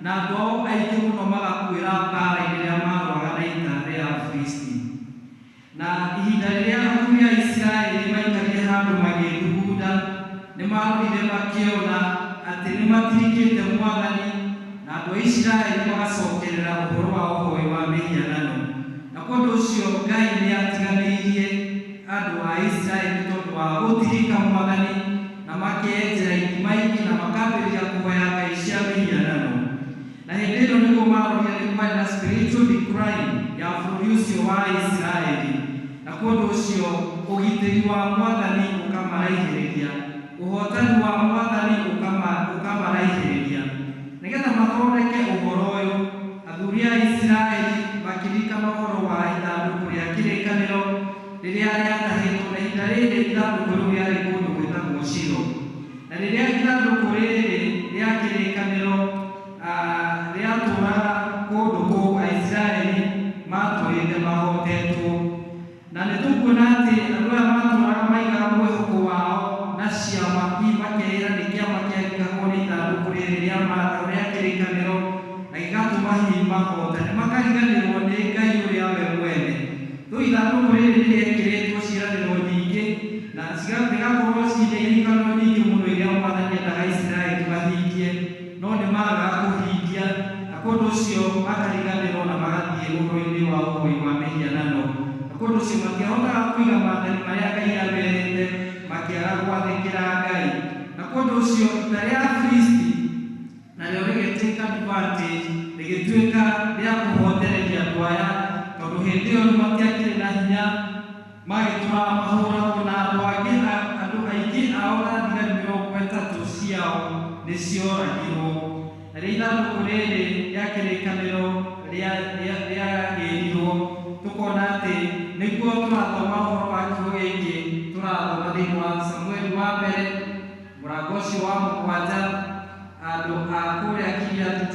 na andũ ao aingĩ mũno magakuĩra mbara-inĩ rĩrĩa marũaga na ita rĩa Afilisti. Na ihinda rĩrĩa athuri a Isiraeli maikarire handũ magĩthugunda, nĩmarorire makĩona atĩ nĩmatirikĩte Mwathani, na andũ a Isiraeli magacokerera ũhoro wa ũhoi wa mĩhianano. Na kwa ũndũ ũcio Ngai nĩatiganĩirie andũ a Isiraeli nĩ tondũ wa gũtirika Mwathani, na makeyenjera ithima ingĩ na makambĩrĩria kũhoya ngai cia mĩhianano. Na hĩndĩ ĩno nĩguo marorire nĩ kwarĩ na spiritual decline ya bũrũri ũcio wa Isiraeli, na kwa ũndũ ũcio ũgitĩri wa Mwathani ũkamaraihĩrĩria, ũhotani wa Mwathani ũkamaraihĩrĩria. Nĩgetha mathondeke ũhoro ũyũ, athuri a Isiraeli makĩririkana ũhoro wa ithandũkũ rĩa kĩrĩkanĩro rĩrĩa rĩatahĩtwo, na ihinda rĩrĩ ithandũkũ rĩu rĩarĩ kũndũ gwĩtagwo Shilo. Na rĩrĩa ithandũkũ rĩrĩ rĩa kĩrĩkanĩro rĩatũũraga kũndũ kũu, Aisiraeli matũũrĩte mahotetwo. Na nĩ tũkuona atĩ andũ aya matũũraga maigaga mwĩhoko wao na ciama, hihi makeĩra nĩ kĩama kĩaringagwo nĩ ithandũkũ rĩrĩ rĩa rĩa kĩrĩkanĩro na gĩgatũma hihi mahotane, makariganĩrwo nĩ Ngai ũrĩa we mwene. Rĩu ithandũkũ rĩrĩ nĩ rĩekĩrĩtwo ciĩranĩro nyingĩ na rĩgakorwo ciĩna irikano nyingĩ mũno iria Mwathani endaga Isiraeli mahingie, no nĩ magaga kũhingia, na kwa ũndũ ũcio makariganĩrwo na magathiĩ ũhoro-inĩ wa ũhoi wa mĩhianano. Na kwa ũndũ ũcio matiahotaga kũiga maathani marĩa Ngai amerĩte, makĩaga gwathĩkĩra Ngai. Na kwa ũndũ ũcio ita rĩa Afilisti narĩo rĩgĩtake advantage, rĩgĩtuĩka rĩa kũhotereria andũ aya, tondũ hĩndĩ ĩyo matiakĩrĩ na hinya, magĩtũraga mahũragwo na andũ angĩ, andũ aingĩ ao na thigari 30 ciao nĩcioragirwo. Na rĩrĩa ithandũkũ rĩrĩ rĩa kĩrĩkanĩro rĩagĩrirwo, tũkona atĩ nĩguo tũrathoma ũhoro wa kiugo gĩkĩ, tũrathoma thĩinĩ wa Samueli wa mbere mũrango ũcio wa 7, andũ a kũrĩa Kiriathu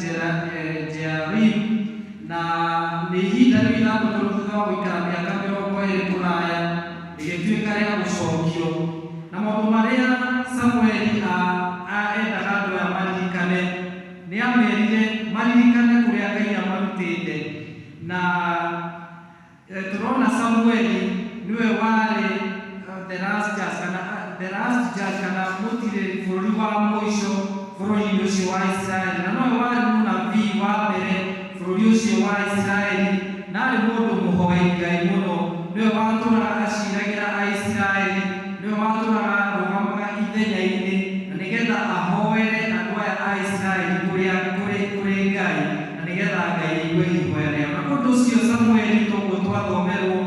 Jearim. Na nĩ ihinda rĩu ithandũkũ rĩu thutha wa gũikara mĩaka 20 kũraya rĩgĩtuĩka rĩa gũcokio. Na maũndũ marĩa Samueli endaga andũ aya maririkane, nĩ amerire maririkane kũrĩa Ngai amarutĩte. Na tũrona Samueli nĩwe warĩ the last judge, kana the last judge, kana mũtirĩrĩri bũrũri wa mũico bũrũri-inĩ ũcio wa Isiraeli, na nowe warĩ mũnabii wa mbere bũrũri ũcio wa Isiraeli, na arĩ mũndũ mũhoi Ngai mũno. Nĩwe watũraga aciragĩra Aisiraeli, nĩwe watũraga arũgamaga ithenya-inĩ na nĩgetha ahoere andũ aya a Isiraeli kũrĩa kũrĩ kũrĩ Ngai, na nĩgetha Ngai aigue ihoya rĩao. Na ũndũ ũcio Samueli, toguo twathomerwo,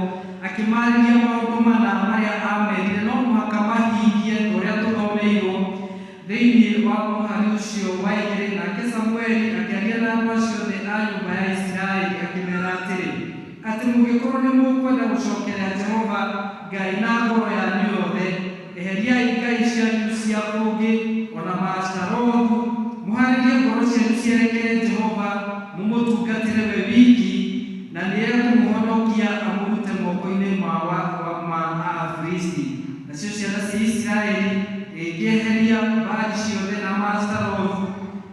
akĩmarĩria maũndũ mana marĩa amerire no mũhaka mahingie, ta ũrĩa tũthomeirwo thĩinĩ wa mũhari ũcio wa 2. Nake Samueli akĩaria na andũ acio othe a nyũmba ya Isiraeli akĩmera atĩrĩ, atĩ mũngĩkorwo nĩ mũkwenda gũcokerera Jehova Ngai na ngoro yanyu yothe, eheriai ngai cianyu cia kũngĩ ona Maashitarothu, mũharĩrie ngoro cianyu cierekere Jehova, mũmũtungatĩre we wiki, na nĩekũmũhonokia amũrute moko-inĩ ma Afilisti. Nacio ciana cia Isiraeli igĩkĩeheria Baali ciothe na Maashitarothu,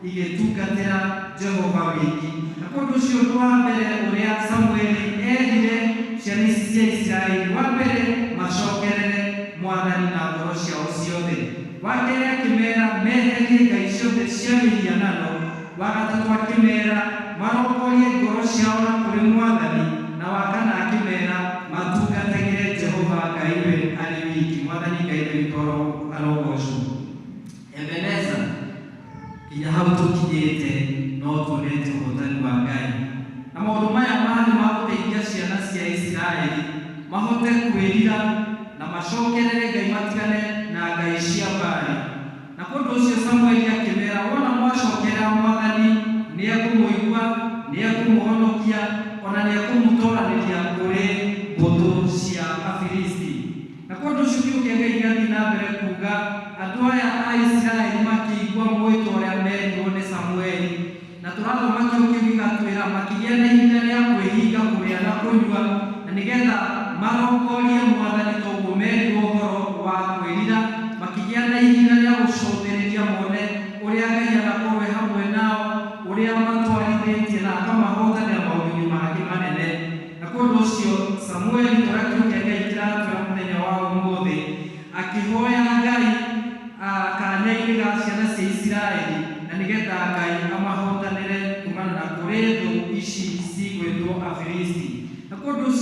igĩtungatĩra Jehova wiki. Na kwa ũndũ ũcio ũndũ wa mbere ũrĩa Samueli erire ciana ici cia Isiraeli, wa mbere macokerere Mwathani na ngoro ciao ciothe. Wa kerĩ akĩmera meherie ngai ciothe cia mĩhianano. Wa gatatũ akĩmera marongorie ngoro ciao na kũrĩ Mwathani, na wa kana akĩmera matungatagĩre Jehova Ngai we arĩ wiki. Mwathani Ngai witũ arogocwo. Ebeneza, nginya hau tũkinyĩte no tuonete ũhotani wa Ngai. Na maũndũ maya marĩ ma gũteithia ciana cia Isiraeli mahote kwĩrira na macokerere Ngai, matigane na ngai cia Baali. Na kwa ũndũ ũcio Samueli akĩmera, wona mwacokerera Mwathani, nĩekũmũigua, nĩekũmũhonokia, ona nĩekũmũtoranĩria kũrĩ mbũtũ cia Afilisti. Na kwa ũndũ ũcio kiugo kĩa Ngai gĩgathiĩ na mbere kuga andũ aya a Isiraeli makĩigua mwĩto ũrĩa merirwo nĩ Samueli. Na tũrathoma kiugo kĩu gĩgatwĩra makĩgĩa na ihinda rĩa kwĩhinga kũrĩa na kũnyua, na nĩgetha marongorie Mwathani toguo merirwo ũhoro wa kwĩrira, makĩgĩa na ihinda rĩa gũcũthĩrĩria mone ũrĩa Ngai anakorwo e hamwe nao, ũrĩa matwarithĩtie na akamahotanĩra maũndũ-inĩ mangĩ manene. Na kwa ũndũ ũcio Samueli, ũrĩa kiugo kĩa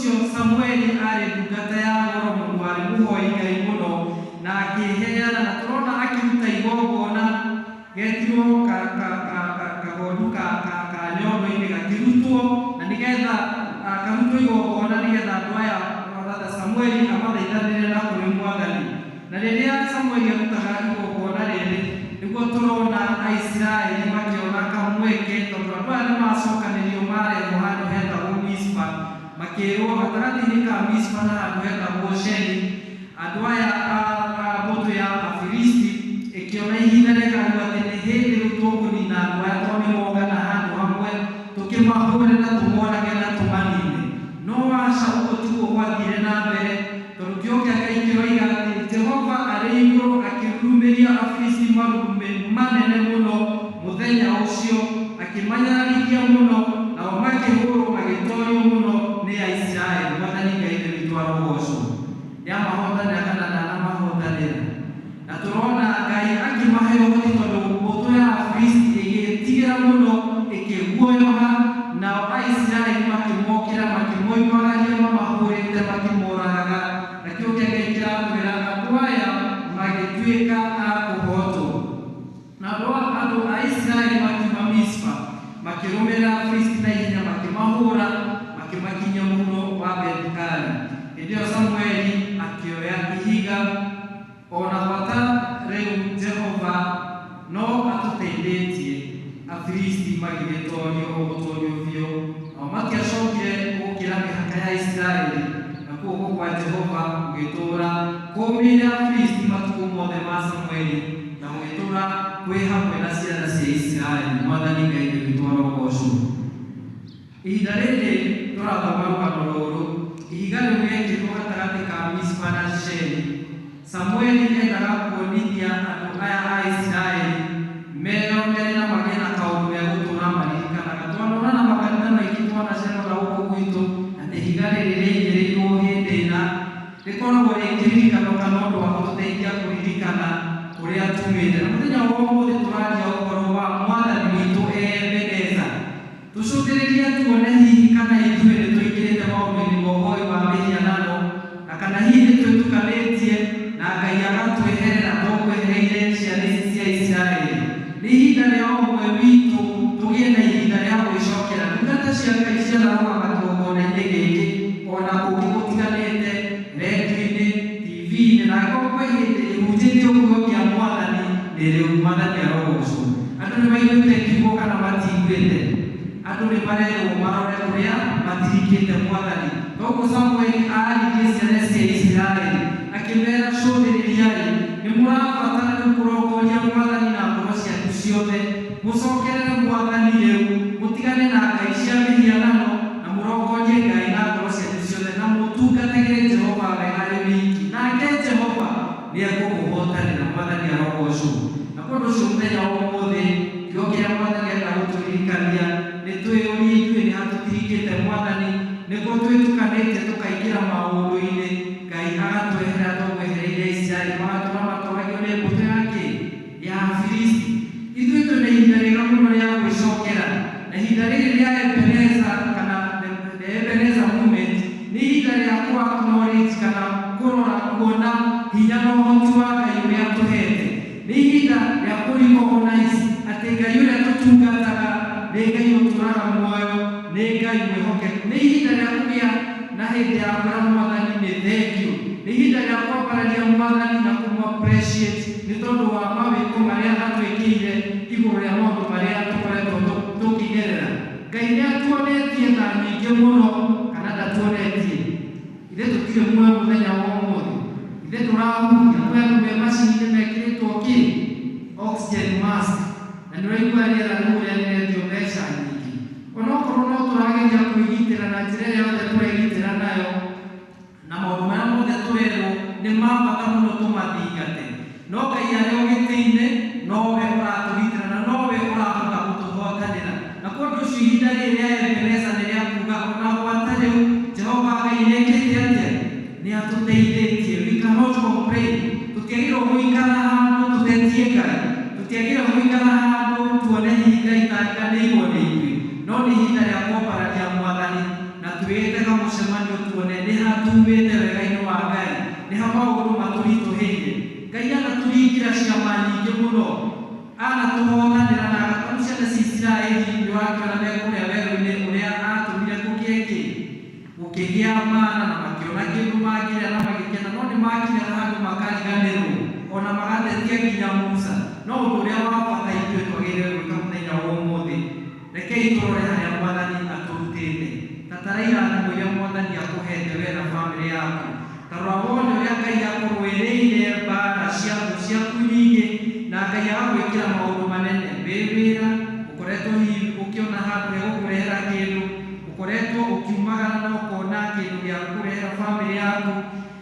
Ũcio Samueli arĩ ndungata ya goro mũno, warĩ mũhoi Ngai mũno, na akĩheana, na tũrona akĩruta igongona getirwo kagondu ka nyondo-inĩ gakĩrutwo, na nĩgetha karutwo igongona nĩgetha andũ aya ratha Samueli amathaithanĩre na kũrĩ Mwathani. Na rĩrĩa Samueli arutaga igongona rĩrĩ, nĩguo tũrona Aisiraeli makĩona kamweke, tondũ andũ aya nĩmacokanĩrio marehwo handũ hetagwo Mispa, makĩrwo gatagatĩ-inĩ ka Mispa na handũ hetagwo Sheni, andũ aya a mbũtũ ya Afilisti ĩkĩona ihinda rĩega rĩu atĩ nĩ hĩndĩ rĩu tũkũnina andũ aya, tondũ nĩmongana handũ hamwe tũkĩmahũre na tũmorage na tũmanine. No aca, ũguo tiguo gwathire na mbere, tondũ kiugo kĩa Ngai kĩroiga atĩ Jehova arĩ igũrũ akĩrurumĩria Afilisti marurumĩ manene mũno mũthenya ũcio, akĩmanyararithia mũno, nao makĩhũrwo magĩtorio mũno nĩ Aisiraeli. Mwathani Ngai witũ arogocwo. Nĩamahotanĩra kana ndanamahotanĩra? Na tũrona Ngai akĩmahe ũhoti, tondũ mbũtũ ya Afilisti ĩgĩtigĩra mũno, ĩkĩguoyoha, nao Aisiraeli makĩmokĩra, makĩmoimagaria mamahũrĩte, makĩmoragaga. Na kĩo kĩa Ngai kĩratwĩra andũ aya magĩtuĩka a kũhotwo. Na andũ a Isiraeli makiuma Mispa, makĩrũmĩrĩra Afilisti na ihenya, makĩmahũra, makĩmakinyia mũhuro wa Bethikari. Hĩndĩ ĩyo Samueli akĩoya ihiga, ona gwata rĩu Jehova no atũteithĩtie. Afilisti magĩgĩtorio o gũtorio biũ, nao matiacokire gũkĩra mĩhaka ya Isiraeli, na guoko kwa Jehova gũgĩtũũra kũũmĩire Afilisti matukũ mothe ma Samueli, na gũgĩtũũra kwĩ hamwe na ciana cia Isiraeli. Mwathani Ngai witũ arogocwo. Ihinda rĩrĩ tũrathoma rũgano rũrũ, ihiga rĩu rĩekĩrirwo gatagatĩ ka Mispa na Sheni. Samueli endaga kuonithia andũ aya a Isiraeli meyonere na magĩe na kaũndũ megũtũũra maririkanaga. Twanona na makanitha maingĩ twanacera na gũkũ gwitũ atĩ ihiga rĩrĩ rĩaigĩrĩirwo hĩndĩ ĩna, rĩkoragwo rĩ kĩririkano kana ũndũ wa gũtũteithia kũririkana kũrĩa tumĩte. Na mũthenya wa ũmũthĩ tũraria ũhoro wa Mwathani witũ Ebeneza. Tũcũthĩrĩrie tuone hihi kana ithuĩ nĩtũingĩrĩte maũndũ-inĩ ma ũhoi wa mĩhianano, na kana hihi nĩtwĩtukanĩtie na Ngai agatweherera tokwehereire ciana ici cia Isiraeli. Nĩ ihinda rĩa o ũmwe witũ tũgĩe na ihinda rĩa gwĩcokera. Ndungata cia Ngai cianarũgama kĩgongona-inĩ gĩkĩ ona kũngĩ gũtiganĩte, rendio-inĩ, TV-inĩ, na angĩkorwo kwĩ hĩndĩ ĩhunjĩtio kiugo kĩa Mwathani, nĩ rĩu. Mwathani arogocwo. Andũ nĩmaiguĩte kiugo kana matiiguĩte? Andũ nĩmarerwo marore kũrĩa matirikĩte Mwathani. Toguo Samueli aaririe ciana cia Isiraeli akĩmera, cũthĩrĩriai, nĩmũrabatara rĩu kũrongoria Mwathani na ngoro cianyu ciothe, mũcokerere Mwathani rĩu, mũtigane na ngai cia mĩhianano, na mũrongorie Ngai na ngoro cianyu ciothe, na mũtungatagĩre Jehova we arĩ wiki, nake Jehova nĩekũmũhotanĩra. Mwathani arogocwo. Na kwa ũndũ ũcio mũthenya wa ũmũthĩ kiugo kĩrĩa Mwathani enda gũtũririkania nĩ twĩyũrie ithuĩ nĩ hatũtirikĩte Mwathani, nĩguo twĩtukanĩtie tũkaingĩra maũndũ-inĩ, Ngai agatweherera tokwehereire Isiraeli, magatũra matoragio nĩ mbũtũ yake ya Afilisti. Ithuĩ twĩna ihinda rĩega mũno rĩa gwĩcokera, na ihinda rĩrĩ rĩa Ebeneza kana the Ebeneza moment nĩ ihinda rĩa kũ acknowledge kana kũrora kuona hinya na ũhoti wa Ngai ũrĩa atũhete. Nĩ ihinda rĩa kũ recognize atĩ Ngai ũrĩa tũtungataga nĩ Ngai ũtũraga muoyo, nĩ Ngai mwĩhokeku. Nĩ ihinda rĩa kũgĩa na hĩndĩ ya kwĩra Mwathani nĩ thank you. Nĩ ihinda rĩa kwambararia Mwathani na kũmũ appreciate nĩ tondũ wa mawĩko marĩa atwĩkĩire igũrũ rĩa maũndũ marĩa tũkoretwo tũkĩgerera. Ngai nĩ atuonetie tha nyingĩ mũno kana ndatuonetie? Ithe tũtirĩ muoyo mũthenya wa ũmũthĩ, ithe tũrahuhia. Kwĩ andũ me macini-inĩ mekĩrĩtwo kĩ oxygen mask, na nĩ ũraigua rĩera rĩu ũrĩa rĩrendio mbeca nyingĩ. Onokorwo no tũrageria kwĩgitĩra na njĩra ĩrĩa yothe tũregitĩra nayo, na maũndũ marĩa mothe tũrerwo nĩ ma bata mũno tũmathingate, no Ngai arĩ o gĩtĩ-inĩ nowe ũratũgitĩra na nowe ũrahota gũtũhotanĩra. Na kwa ũndũ ũcio ihinda rĩrĩ rĩa Ebeneza nĩ rĩa kuga ona gwata rĩu Jehova Ngai nĩekĩte atĩa? Nĩ atũteithĩtie. We cannot complain. Tũtiagĩrĩirwo gũikara handũ tũtetie Ngai, tũtiagĩrĩirwo gũikara handũ tuone hihi Ngai tariganĩirwo nĩ ithuĩ, no nĩ ihinda rĩa kwambararia Mwathani na twĩte kamũcemanio tuone nĩ ha tumĩte wega-inĩ wa Ngai, nĩ ha maũndũ matũritũhĩire. Ngai anatũringĩra ciama nyingĩ mũno, anatũhotanĩra na agatũma ciana cia Isiraeli nĩ ũrakĩona me kũrĩa werũ-inĩ ũrĩa atũmire kũgĩe kĩ, gũkĩgĩa mana na makĩona kĩndũ mangĩrĩa na magĩkena, no nĩ makinyaga handũ makariganĩrwo ona magatetia nginya Musa. No ũndũ ũrĩa wa bata ithuĩ twagĩrĩire gwĩka mũthenya wa ũmũthĩ, rekei tũrore harĩa Mwathani atũrutĩte. Ta tara irathimo iria Mwathani akũhete we na bamĩrĩ yaku. Ta rora wone ũrĩa Ngai akũrũĩrĩire mbara cia thũ ciaku nyingĩ, na Ngai agagwĩkĩra maũndũ manene. Wĩ wĩra ũkoretwo hihi ũkĩona handũ hegũkũrehera kĩndũ, ũkoretwo ũkiumagara na ũkona kĩndũ gĩa kũrehera bamĩrĩ yaku.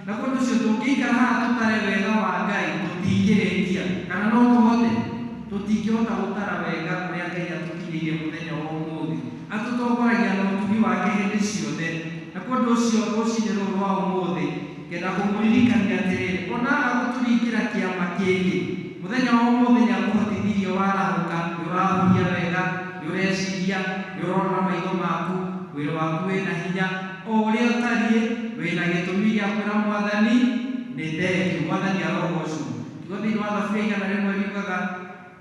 Na kũndũ ũcio tũngĩikara haha tũtare wega wa Ngai tũtingĩrĩkia, kana no tũhote? Tũtingĩhota gũtara wega ũrĩa Ngai atũkinyĩirie mũthenya wa ũmũthĩ. Atũtongoragia na ũtugi wake hĩndĩ ciothe. Na kũndũ ũcio rũcinĩ rũrũ rwa ũmũthĩ ngenda kũmũririkania atĩrĩrĩ, ona aga gũtũringĩra kĩama kĩngĩ, mũthenya wa ũmũthĩ nĩ akũhotithirie warahũka, nĩ ũrahuhia wega, nĩ ũreciria, nĩ ũrona na maitho maku, wĩra waku wĩna hinya, o ũrĩa ũtariĩ wĩna gĩtũmi gĩa kwĩra Mwathani nĩ thengio. Mwathani arogocwo. Kiugo thĩinĩ wa Thaburia 101 riugaga,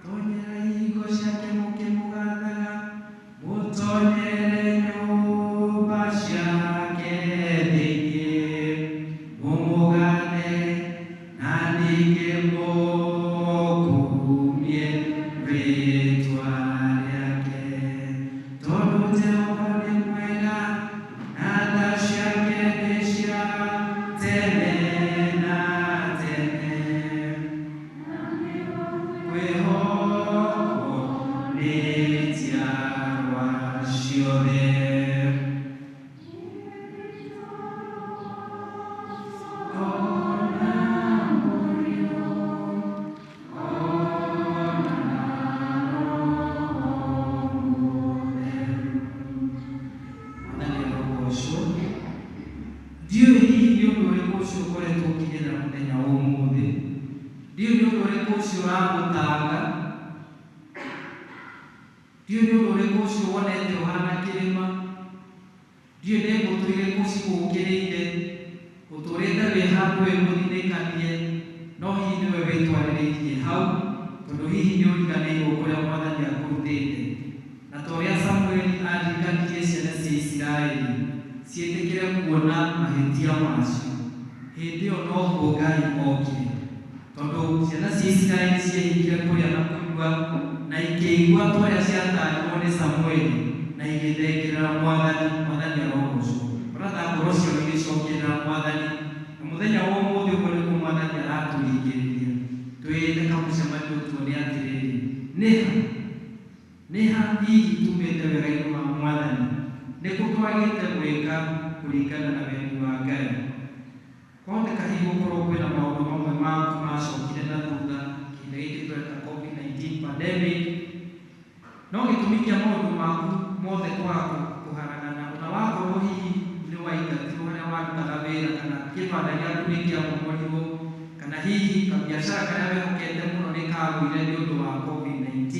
tonyera ihingo ciake mũkĩmũgathaga, mũtonyere nyũmba ciake thĩinĩ, mũmũgathe na ningĩ mũkumie rĩĩtwa rĩake, tondũ Jehova nĩ mwega na tha ciake nĩ cia tene na tene. Kwĩhokwo nĩ njiarwa ciothe. Ona Mũriũ, ona Roho Mũtheru. Mwathani arogocwo. Ndiũĩ hihi nĩ ũndũ ũrĩkũ ũcio ũkoretwo ũkĩgerera mũthenya wa ũmũthĩ. Ndiũĩ nĩ ũndũ ũrĩkũ ũcio ũragũtanga. Ndiũĩ nĩ ũndũ ũrĩkũ ũcio wonete ũhana kĩrĩma. Ndiũĩ nĩ mbũtũ irĩkũ cigũũkĩrĩire, ũtũrĩte wĩ handũ wĩ mũthinĩkanie, no hihi nĩwe wĩtwarĩrĩirie hau, tondũ hihi nĩ ũriganĩirwo kũrĩa Mwathani akũrutĩte. Na ta ũrĩa Samueli aririkanirie ciana cia Isiraeli ciĩtĩkĩre kuona mahĩtia macio, hĩndĩ ĩyo noguo Ngai okire, tondũ ciana cia Isiraeli ciehingire kũrĩa na kũnyua, na ikĩigua ta ũrĩa ciatarirwo nĩ Samueli, na igĩthengerera Mwathani. Mwathani arogocwo. Ona ngoro ciao igĩcokerera Mwathani. Na mũthenya wa ũmũthĩ ũguo nĩguo Mwathani aratũringĩrĩria twĩte kamũcemanio tuone atĩrĩrĩ, nĩ ha hihi tumĩte wega-inĩ wa Mwathani, nĩ kũ twagĩte gwĩka kũringana na wendi wa Ngai. Kwahoteka hihi gũkorwo kwĩna maũndũ mamwe maku macokire na thutha kĩhinda gĩkĩ tũreta COVID-19 pandemic, no gĩtũmi kĩa maũndũ maku mothe kwaga kũharagana, ona wakorwo hihi nĩ waingatirwo harĩa warutaga wĩra, kana kĩbanda gĩaku nĩ kĩamomorirwo, kana hihi kabiacara karĩa wehokete mũno nĩ kagũire nĩ ũndũ wa COVID-19,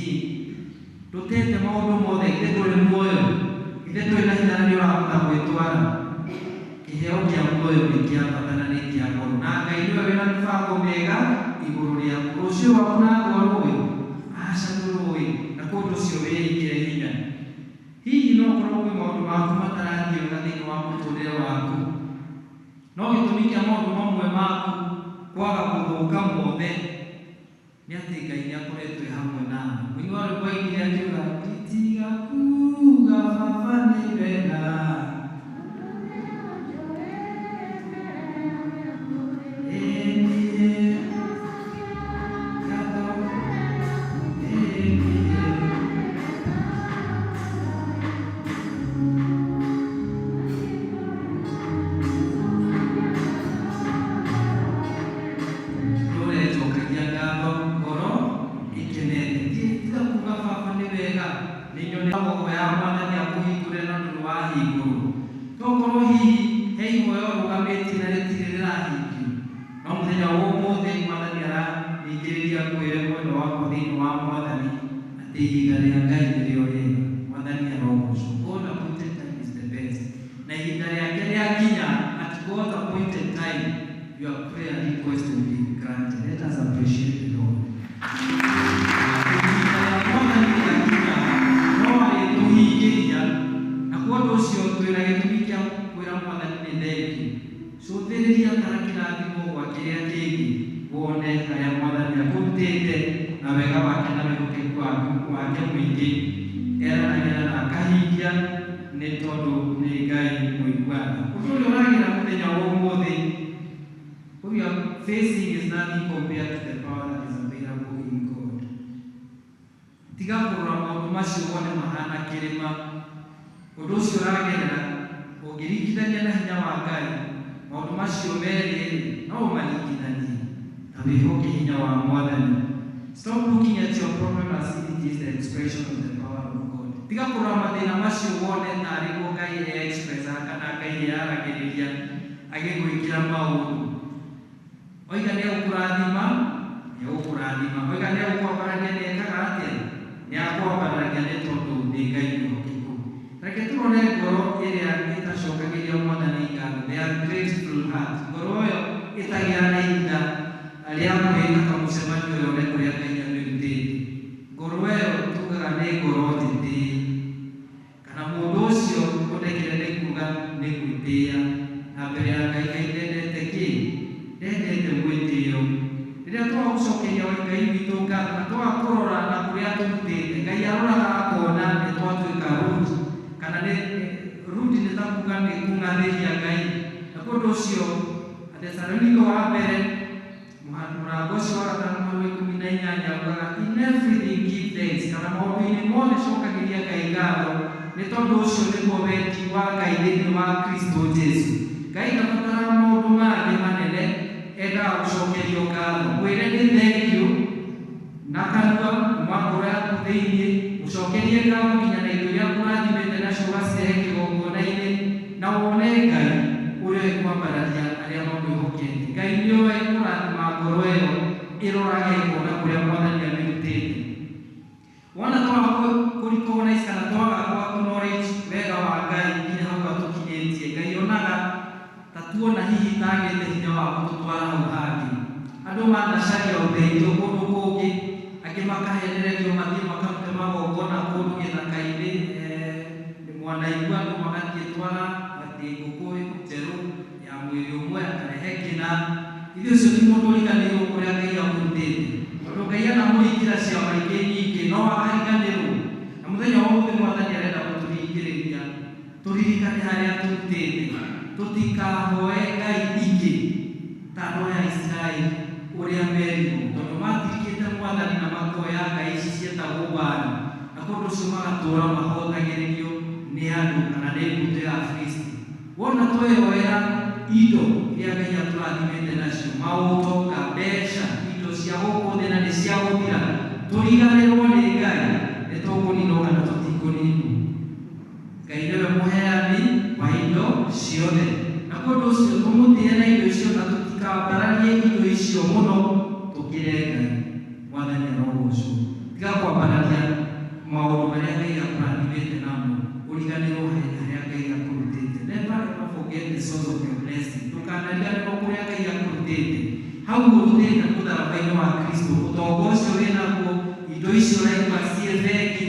ndũtete maũndũ mothe. Ithe ndũrĩ muoyo, ithe ndũrĩ na hinya na nĩ ũrahota gwĩtwara. Kĩheo kĩa muoyo nĩ kĩa bata na nĩ kĩa goro, na Ngai nĩwe wĩna mĩbango mĩega igũrũ rĩaku. Rũciũ rwaku narũo rũĩ? Aca, ndũrũĩ. Na kũndũ ũcio wĩĩkĩre hinya. Hihi no ũkorwo kwĩ maũndũ maku matarathiĩ wega thĩinĩ wa mũtũrĩre waku, no gĩtũmi kĩa maũndũ mamwe maku kwaga gũthũka mothe nĩ atĩ Ngai nĩ akoretwo e hamwe nawe. Mũini wa rwĩmbo ainire akiuga, nditiga kuga Baba nĩ wega, ĩniĩ ngatho, ĩniĩ. Ndũrenjokagia ngatho ngoro ĩkenete. Tiga kuga Baba nĩ wega, nĩ nyone ya Mwathani akũhingũre na ndũrĩ wahingũrwo. Tokorwo hihi he ihoya ũrũgamĩtie na rĩtirĩ rĩrahingio, no mũthenya wa ũmũthĩ Mwathani araringĩrĩria kwĩre mwendwa wakwa thĩinĩ wa Mwathani atĩ ihinda rĩa Ngai nĩrĩo rĩega. Mwathani arogocwo. God appointed time is the best. Na ihinda Your prayer request will be granted. Let us appreciate the Lord. Mwathani rĩakinya no arĩtũhingĩria, na kwa ũndũ ũcio twĩna gĩtũmi kĩa kwĩra Mwathani nĩ thengiũ. Cũthĩrĩria tara kĩrathimo gwa kĩrĩa kĩngĩ, wone harĩa Mwathani akũrutĩte na wega wake na wĩhokeku wake mũingĩ. Eranagĩra na akahingia nĩ tondũ nĩ Ngai mũiguana. Ũndũ ũrĩa ũragĩra mũthenya wa ũmũthĩ, what we are facing is nothing compared to the power that is available in God. Tiga kũrora maũndũ macio wone mahana kĩrĩma. Ũndũ ũcio ũragerera ũngĩringithania na hinya wa Ngai, maũndũ macio merĩ no ũmaringithanie na wĩhoke hinya wa Mwathani. Stop looking at your problem as if it is the expression of the power of God. Tiga kũrora mathĩna macio wone tarĩ guo Ngai e-expressaga kana Ngai eyaragĩrĩria agĩgwĩkĩra maũndũ. Oiga nĩ egũkũrathima, nĩ egũkũrathima. Oiga nĩ egũkwambararia, nĩ ekaga atĩa? Nĩ akwambararia, nĩ tondũ nĩ Ngai mwĩhokeku. Reke tũrore ngoro ĩrĩa ĩtacokagĩria Mwathani ngatho, the ungrateful heart. Ngoro ĩyo ĩtagĩaga na ihinda rĩa kwĩĩta kamũcemanio yone kũrĩa Ngai amĩrutĩte. Ngoro ĩyo tugaga nĩ ngoro njĩtĩi, kana mũndũ ũcio ũndekere nĩ kuga nĩ gwĩtĩĩa, na mbere ya Ngai, Ngai ndendete kĩ? Ndendete mwĩtĩo. Rĩrĩa twaga gũcokeria Ngai witũ ngatho na twaga kũrora na kũrĩa tũrutĩte, Ngai aroraga akona nĩ twatuĩka rude, kana nĩ rude, nĩ ta kuga nĩ kũng'athĩria Ngai. Na kwa ũndũ ũcio Athesalonike wa mbere mũrango ũcio wa 5 mũhari wa 18 ugaga, "In everything give thanks," kana maũndũ-inĩ mothe cokagĩria Ngai ngatho, nĩ tondũ ũcio nĩguo wendi wa Ngai thĩinĩ wa Kristo Jesu. Ngai ndabataraga maũndũ mangĩ manene, endaga gũcokerio ngatho. Mwĩre nĩ thengiũ na kanua kuma ngoro yaku thĩinĩ, ũcokerie ngatho nginya na indo iria akũrathimĩte nacio, ũgacirehe kĩgongona-inĩ na wone Ngai ũrĩa ũĩ kwambararia arĩa mamwĩhokete. Ngai nĩoĩ kũrathima ngoro ĩyo ĩrorage ĩkona kũrĩa Mwathani amĩrutĩte. Wona twaga kũ-recognize kana twaga kũ acknowledge wega wa Ngai nginya hau atũkinyĩtie, Ngai onaga ta tuona hihi tagĩte hinya wa gũtũtwara hau hangĩ. Andũ manacaria ũteithio kũndũ kũngĩ, angĩ makahenererio mathiĩ makarute magongona kũndũ gĩthaka-inĩ. Mwanaigua andũ magathiĩ twara atĩ ngũkũ njerũ ya mwĩrĩ ũmwe, akarehe kĩna. Ithuĩ ũcio ti mũndũ ũriganĩirwo kũrĩa Ngai amũrutĩte, tondũ Ngai anamũringĩra ciama ingĩ nyingĩ no akariganĩrwo. Na mũthenya wa ũmũthĩ Mwathani arenda gũtũringĩrĩria tũririkane harĩa tũrutĩte, tũtikahoe ngai ingĩ ta andũ aya a Isiraeli ũrĩa merirwo, tondũ matirikĩte Mwathani na makoya ngai ici cietagwo Baali, na kũndũ ũcio magatũra mahotagĩrĩrio nĩ andũ kana nĩ mbũtũ ya Afilisti. Wona tweyoera indo iria Ngai atũrathimĩte nacio, maũtonga, mbeca, indo cia gũkũ thĩ na nĩ cia gũthira, tũriganĩrwo nĩ Ngai, nĩ tũkũninwo kana tũtikũninwo? Ngai nĩwe mũheani wa indo ciothe, na kũndũ ũcio tũmũtĩe na indo icio na tũtikambararie indo icio mũno tũkĩre Ngai. Mwathani arogocwo. Tiga kwambararia maũndũ marĩa Ngai akũrathimĩte namo ũriganĩrwo harĩa Ngai akũrutĩte. Never ever forget the source of your blessing. Ndũkanariganĩrwo kũrĩa Ngai akũrutĩte. Hau ũrutĩte mũtharaba-inĩ wa Kristo, ũtonga ũcio wĩnaguo, indo icio ũraigua ciĩ bengi,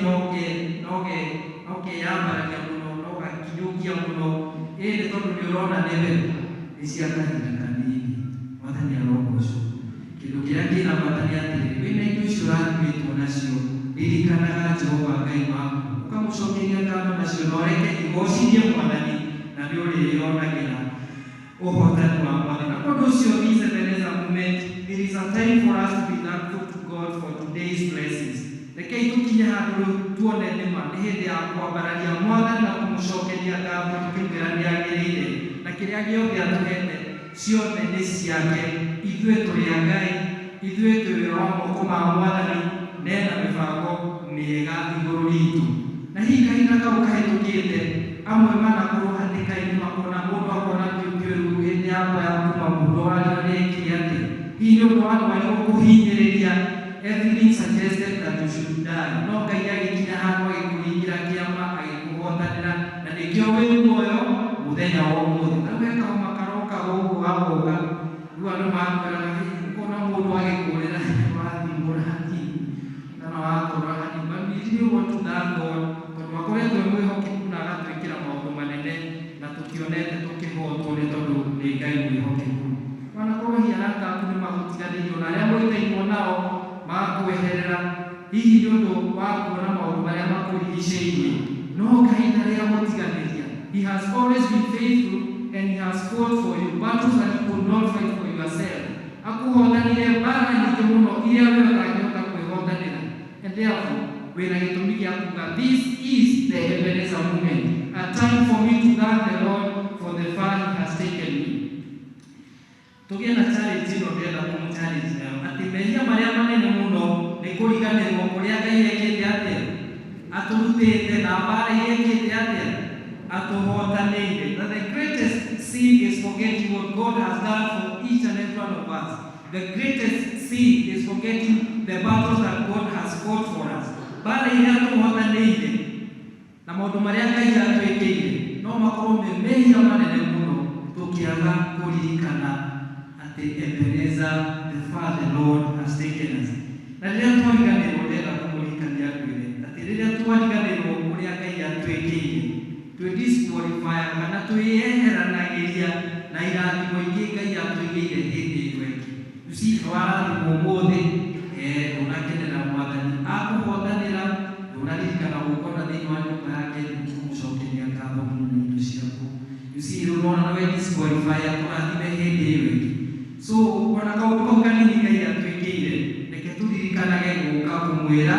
no keyambararia mũno, no gakinyũkia mũno, ĩĩ nĩ tondũ nĩ ũrona nĩwe, nĩ cia kahinda kanini. Mwathani arogocwo. Kĩndũ kĩrĩa kĩna bata nĩ atĩrĩrĩ, wĩna indo icio ũrathimĩtwo nacio, ririkanaga Jehova Ngai waku, ũkamũcokeria ngatho nacio, na ũreke igocithie Mwathani, na nĩ ũrĩyonagĩra ũhotani wa Mwathani. Na ũndũ ũcio, this Ebenezer moment, it is a time for us to be thankful to God for today's blessings. Rekei tũkinye handũ rĩu tuone nĩma nĩ hĩndĩ ya kwambararia Mwathani na kũmũcokeria ngatho, tũkĩmwĩra nĩ agĩrĩire na kĩrĩa gĩothe atũhete ciothe nĩ ciake. Ithuĩ tũrĩ a Ngai, ithuĩ twĩ wĩra wa moko ma Mwathani, nena mĩbango mĩega igũrũ ritũ. Na hihi kahinda kau kahĩtũkĩte, amwe manakorwo hatĩka-inĩ, makona mũndũ akona biũ biũ rĩu hĩndĩ yakwa ya kuma mũndũ wario nĩ ĩkire atĩ hihi nĩ ũndũ wa ndwari gũkũhinyĩrĩria, everything suggested that you should die, no Ngai agĩkinya handũ agĩkũringĩra kĩama, agĩkũhotanĩra, na nĩkĩo wĩ muoyo mũthenya wa ũmũthĩ. Rĩu he kahoma karoka gũkũ gagoka. makwĩraga ũkona mũndũ agĩkũrĩra wathimũra hanini kana wakorora hanini, but we really want to thank God tondũ akoretwo e mwĩhokeku na agatwĩkĩra maũndũ manene na tũtionete tũkĩhotwo nĩ tondũ nĩ Ngai mwĩhokeku. Wanakorwo hihi arata aku nĩ magũtiganĩirio na arĩa mũĩtainwo nao magakweherera hihi nĩ ũndũ wa kuona maũndũ marĩa makũrigicĩirie, no Ngai ndarĩ agũtiganĩria. He has always been faithful and he has fought for you battles that you could not fight for yourself. Akũhotanire mbara nyingĩ mũno iria we ũtangĩhota kwĩhotanĩra, and therefore wĩna gĩtũmi gĩa kuga this is the Ebenezer moment, a time for me to thank the Lord for the far he has taken me. Tũgĩe na challenge ĩno ndĩrenda kũmũ challenge nayo atĩ mehia marĩa manene mũno nĩ kũriganĩrwo kũrĩa Ngai ekĩte atĩa atũrutĩte na mbara iria ekĩte atĩa atũhotanĩire. That the greatest sin is forgetting what God has done for each and every one of us. The greatest sin is forgetting the battles that God has fought for us. Mbara iria atũhotanĩire na maũndũ marĩa Ngai atwĩkĩire no makorwo me mehia manene mũno tũkĩaga kũririkana atĩ Ebenezer, the far the Lord has taken us. Na rĩrĩa twariganĩrwo, ndĩrenda kũmũririkania ngwĩre atĩ rĩrĩa twariganĩrwo ũrĩa Ngai atwĩkĩire, twĩ disqualify kana twĩyeheranagĩria na irathimo ingĩ Ngai atũigĩire hĩndĩ ĩyo ĩngĩ. You see, warathimwo ũmũthĩ, ndũnakenera Mwathani akũhotanĩra, ndũnaririkana gũkona thĩinĩ wa nyũmba yake kũmũcokeria ngatho mũno na indo ciaku. You see, rĩu nĩwona nĩwe disqualify akũrathime hĩndĩ ĩyo ĩngĩ. So ona kaũndũ kau kanini Ngai atwĩkĩire, reke tũririkanage gũka kũmwĩra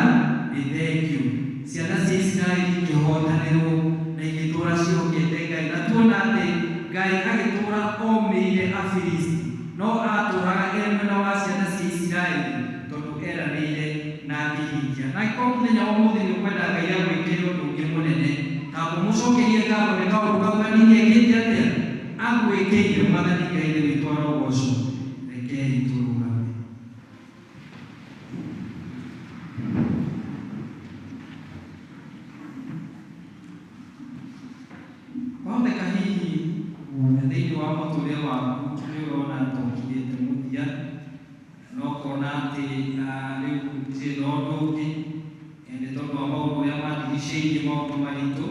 nĩ thengiũ. Ciana cia Isiraeli ikĩhotanĩrwo na igĩtũũra ciĩhokete Ngai, na tuona atĩ Ngai agĩtũũra omĩire Afilisti, no atũũraga e mwena wa ciana cia Isiraeli tondũ eranĩire na akĩhingia. Na angĩkorwo mũthenya wa ũmũthĩ nĩ ũkwenda Ngai agwĩkĩre ũndũ ũngĩ mũnene, ta kũmũcokeria ngatho nĩ kaũndũ kau kanini ekĩte atĩa agwĩkĩire, Mwathani Ngai nĩ witũ arogocwo. Rekei tũrũgame. Kwahoteka hihi thĩinĩ wa mũtũrĩre waku nĩ ũrona ta ũkinyĩte mũthia na ũkona atĩ rĩu ndirĩ na ũndũ ũngĩ, nĩ tondũ wa maũndũ marĩa mandigicĩirie, maũndũ maritũ.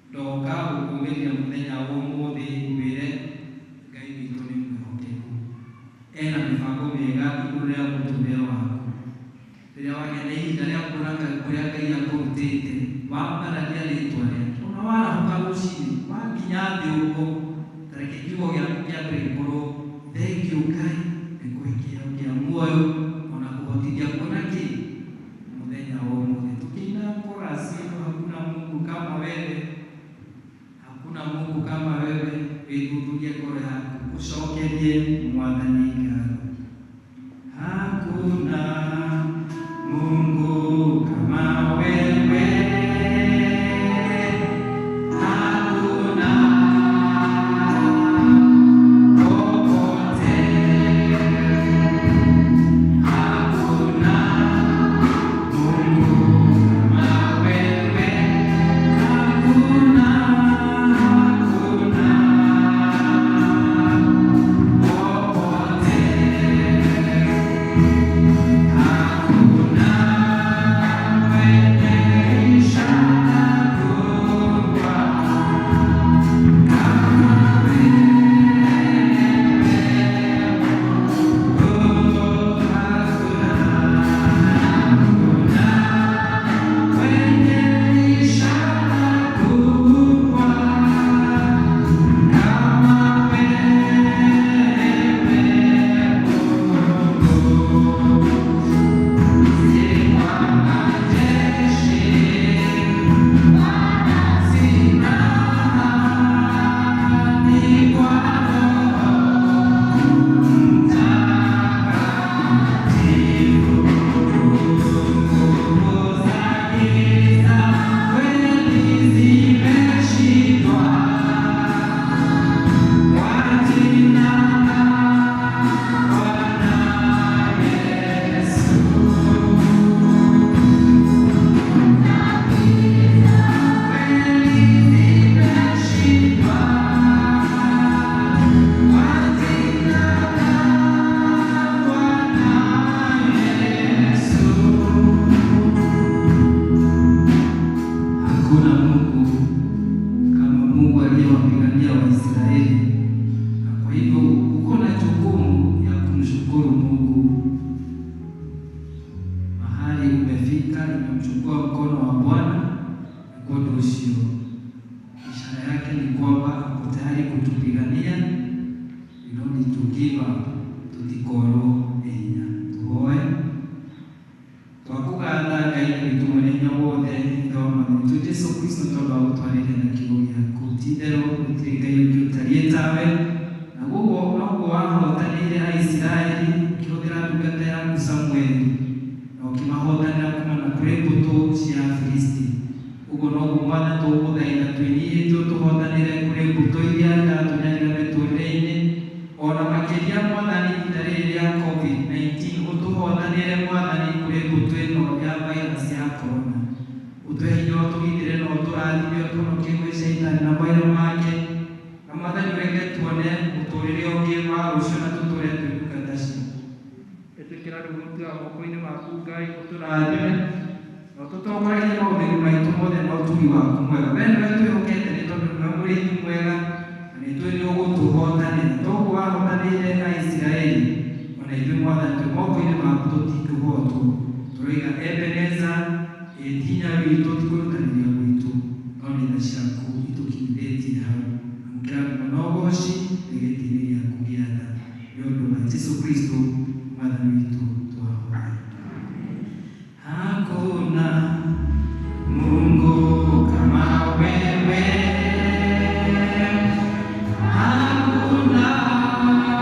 Ndoka gũkũmĩria mũthenya wa ũmũthĩ ngwĩre Ngai witũ nĩ mwĩhokeku, ena mĩbango mĩega igũrũ rĩa mũtũrĩre waku. Rĩrĩa wagĩa na ihinda rĩa kuona kũrĩa Ngai akũrutĩte, wambararia rĩtwa rĩake, ona warahũka rũcinĩ wakinya thĩ ũguo, ta reke kiugo gĩaku kĩa mbere gĩkorwo thengiũ Ngai nĩ kũhe kĩheo kĩa muoyo ona kũhotithia kuona kĩ mũthenya wa ũmũthĩ. Tũkĩina chorus ĩno, hakuna Mungu kama wewe, hakuna Mungu kama wewe, wĩthuthurie ngoro yaku ũcokerie Mwathani ngatho. Hakuna Mungu kama wewe, hakuna popote, hakuna Mungu kama wewe, hakuna, hakuna popote. kuchukua mkono wa Bwana, na ũndũ ũcio ishara yake ni kwamba ako tayari kutupigania. We don't need to give up, tutikorwo nĩ hinya. Tuhoe. Twakũgatha Ngai witũ mwene hinya wothe, Ithe wa Mwathani witũ Jesũ Kristo, tondũ wa gũtwarĩria na kiugo gĩaku. Ti-itherũ gũtirĩ Ngai ũngĩ ũtariĩ tawe, na guo noguo wahotanĩire Aisiraeli ũkĩhũthĩra ndungata yaku Samueli, na ũkĩmahotanĩra kumana kũrĩ mbũtũ cia Afilisti. Ũguo noguo Mwathani tũgũgũthaitha twĩnyihĩtie ũtũhotanĩre kũrĩ mbũtũ iria iratũnyarira mĩtũrĩre-inĩ, ona makĩria Mwathani ihinda rĩrĩ rĩa COVID-19, ũtũhotanĩre Mwathani kũrĩ mbũtũ ĩno ya virus ya corona. Ũtũhe hinya, ũtũgitĩre na ũtũrathime, ũtũhonokie gwĩ caitani na maũndũ make, na Mwathani ũreke tuone mũtũrĩre ũngĩ wa rũciũ na tũtũre twĩ ndungata ciaku. Ĩtĩkĩra rĩu gũtiga moko-inĩ maku Ngai, ũtũrathime na ũtũtongoragie maũndũ-inĩ maitũ mothe na ũtugi waku mwega. We nĩwe twĩhokete nĩ tondũ nĩwe mũrĩithi mwega, na nĩ tũĩ nĩ ũgũtũhotanĩra. Toguo wahotanĩire Aisiraeli, ona ithuĩ Mwathani twĩ moko-inĩ maku tũtingĩhotwo. Tũroiga Ebeneza, ĩ ti hinya witũ, ti kwĩrutanĩria gwitũ, no nĩ tha ciaku itũkinyithĩtie hau. Amũkĩra ngumo na ũgoci nĩ gĩtĩ-inĩ gĩaku gĩa tha, nĩ ũndũ wa Jesũ Kristo Mwathani witũ twahoya. Hakuna Mungu kama wewe, hakuna.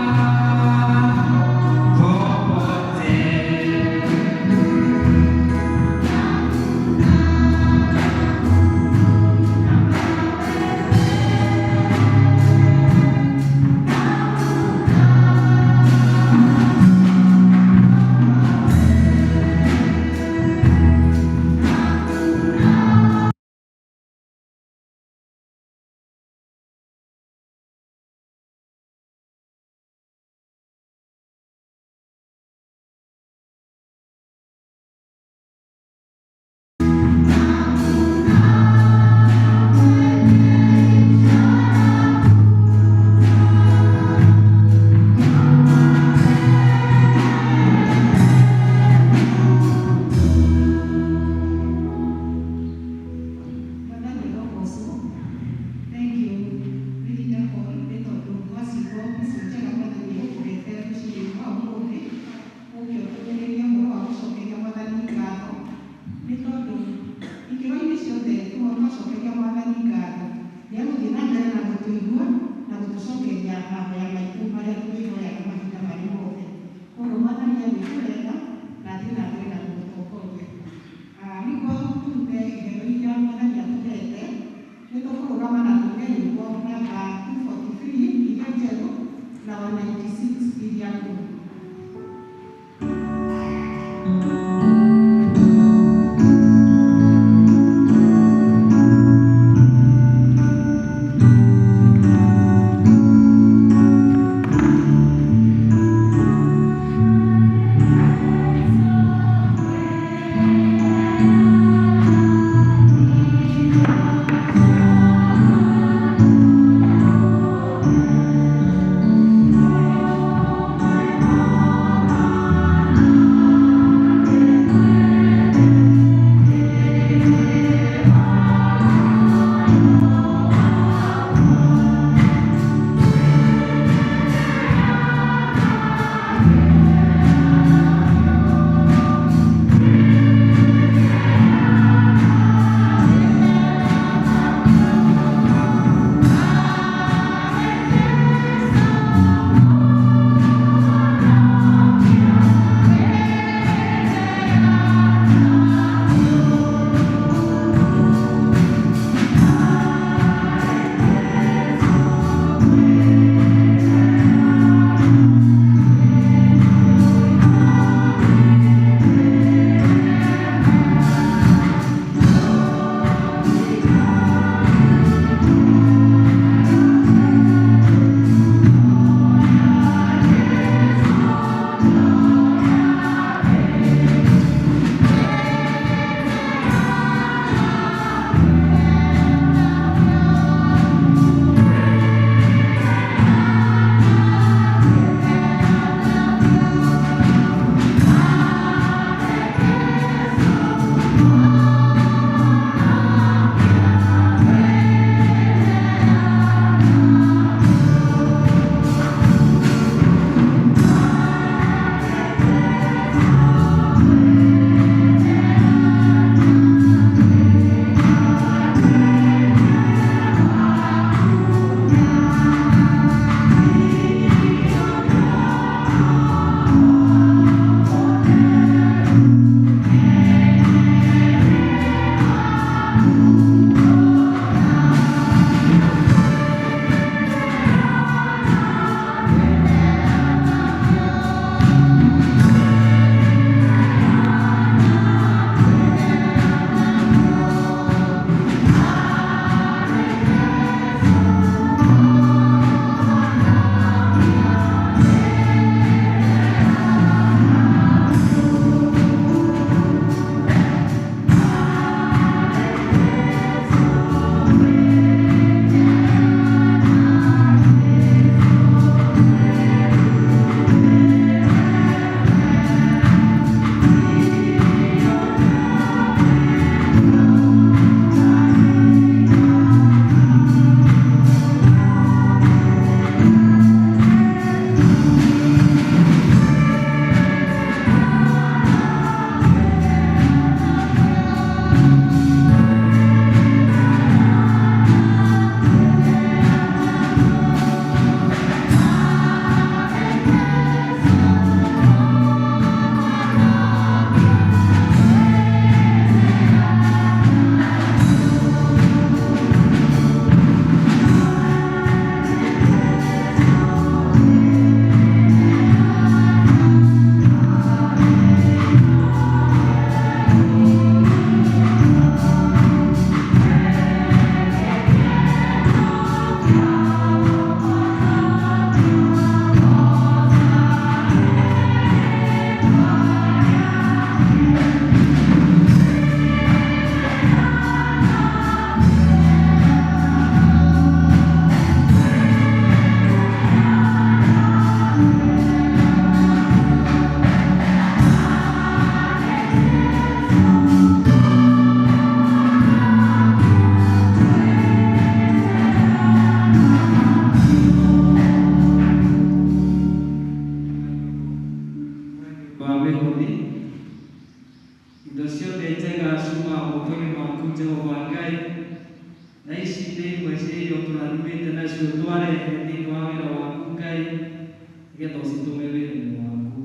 nĩgetha ũcitũme wĩra-inĩ waku.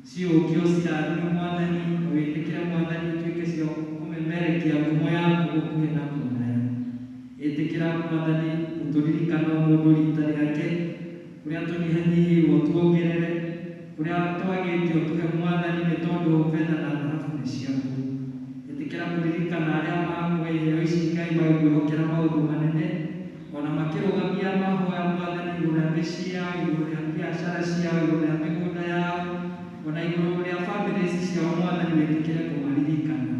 Ciũkio cirathime Mwathani, na wĩtĩkĩre Mwathani ituĩke cia kũmemerekia ngumo yaku gũkuhĩ na kũraya. Ĩtĩkĩra Mwathani gũtũririkana o mũndũ rita rĩake, kũrĩa tũnyihanyihĩirwo tuongerere, kũrĩa twagĩte ũtũhe Mwathani nĩ tondũ betha na thahabu nĩ ciaku. Ĩtĩkĩra kũririkana arĩa makũhe iheo ici Ngai magĩkwĩhokera maũndũ manene, ona makĩrũgamia mahoya Mwathani igũrũ rĩa mĩciĩ yao, igũrũ rĩa biacara ciao, igũrũ rĩa mĩgũnda yao, ona igũrũ rĩa bamĩrĩ ici ciao Mwathani wĩtĩkĩre kũmaririkana.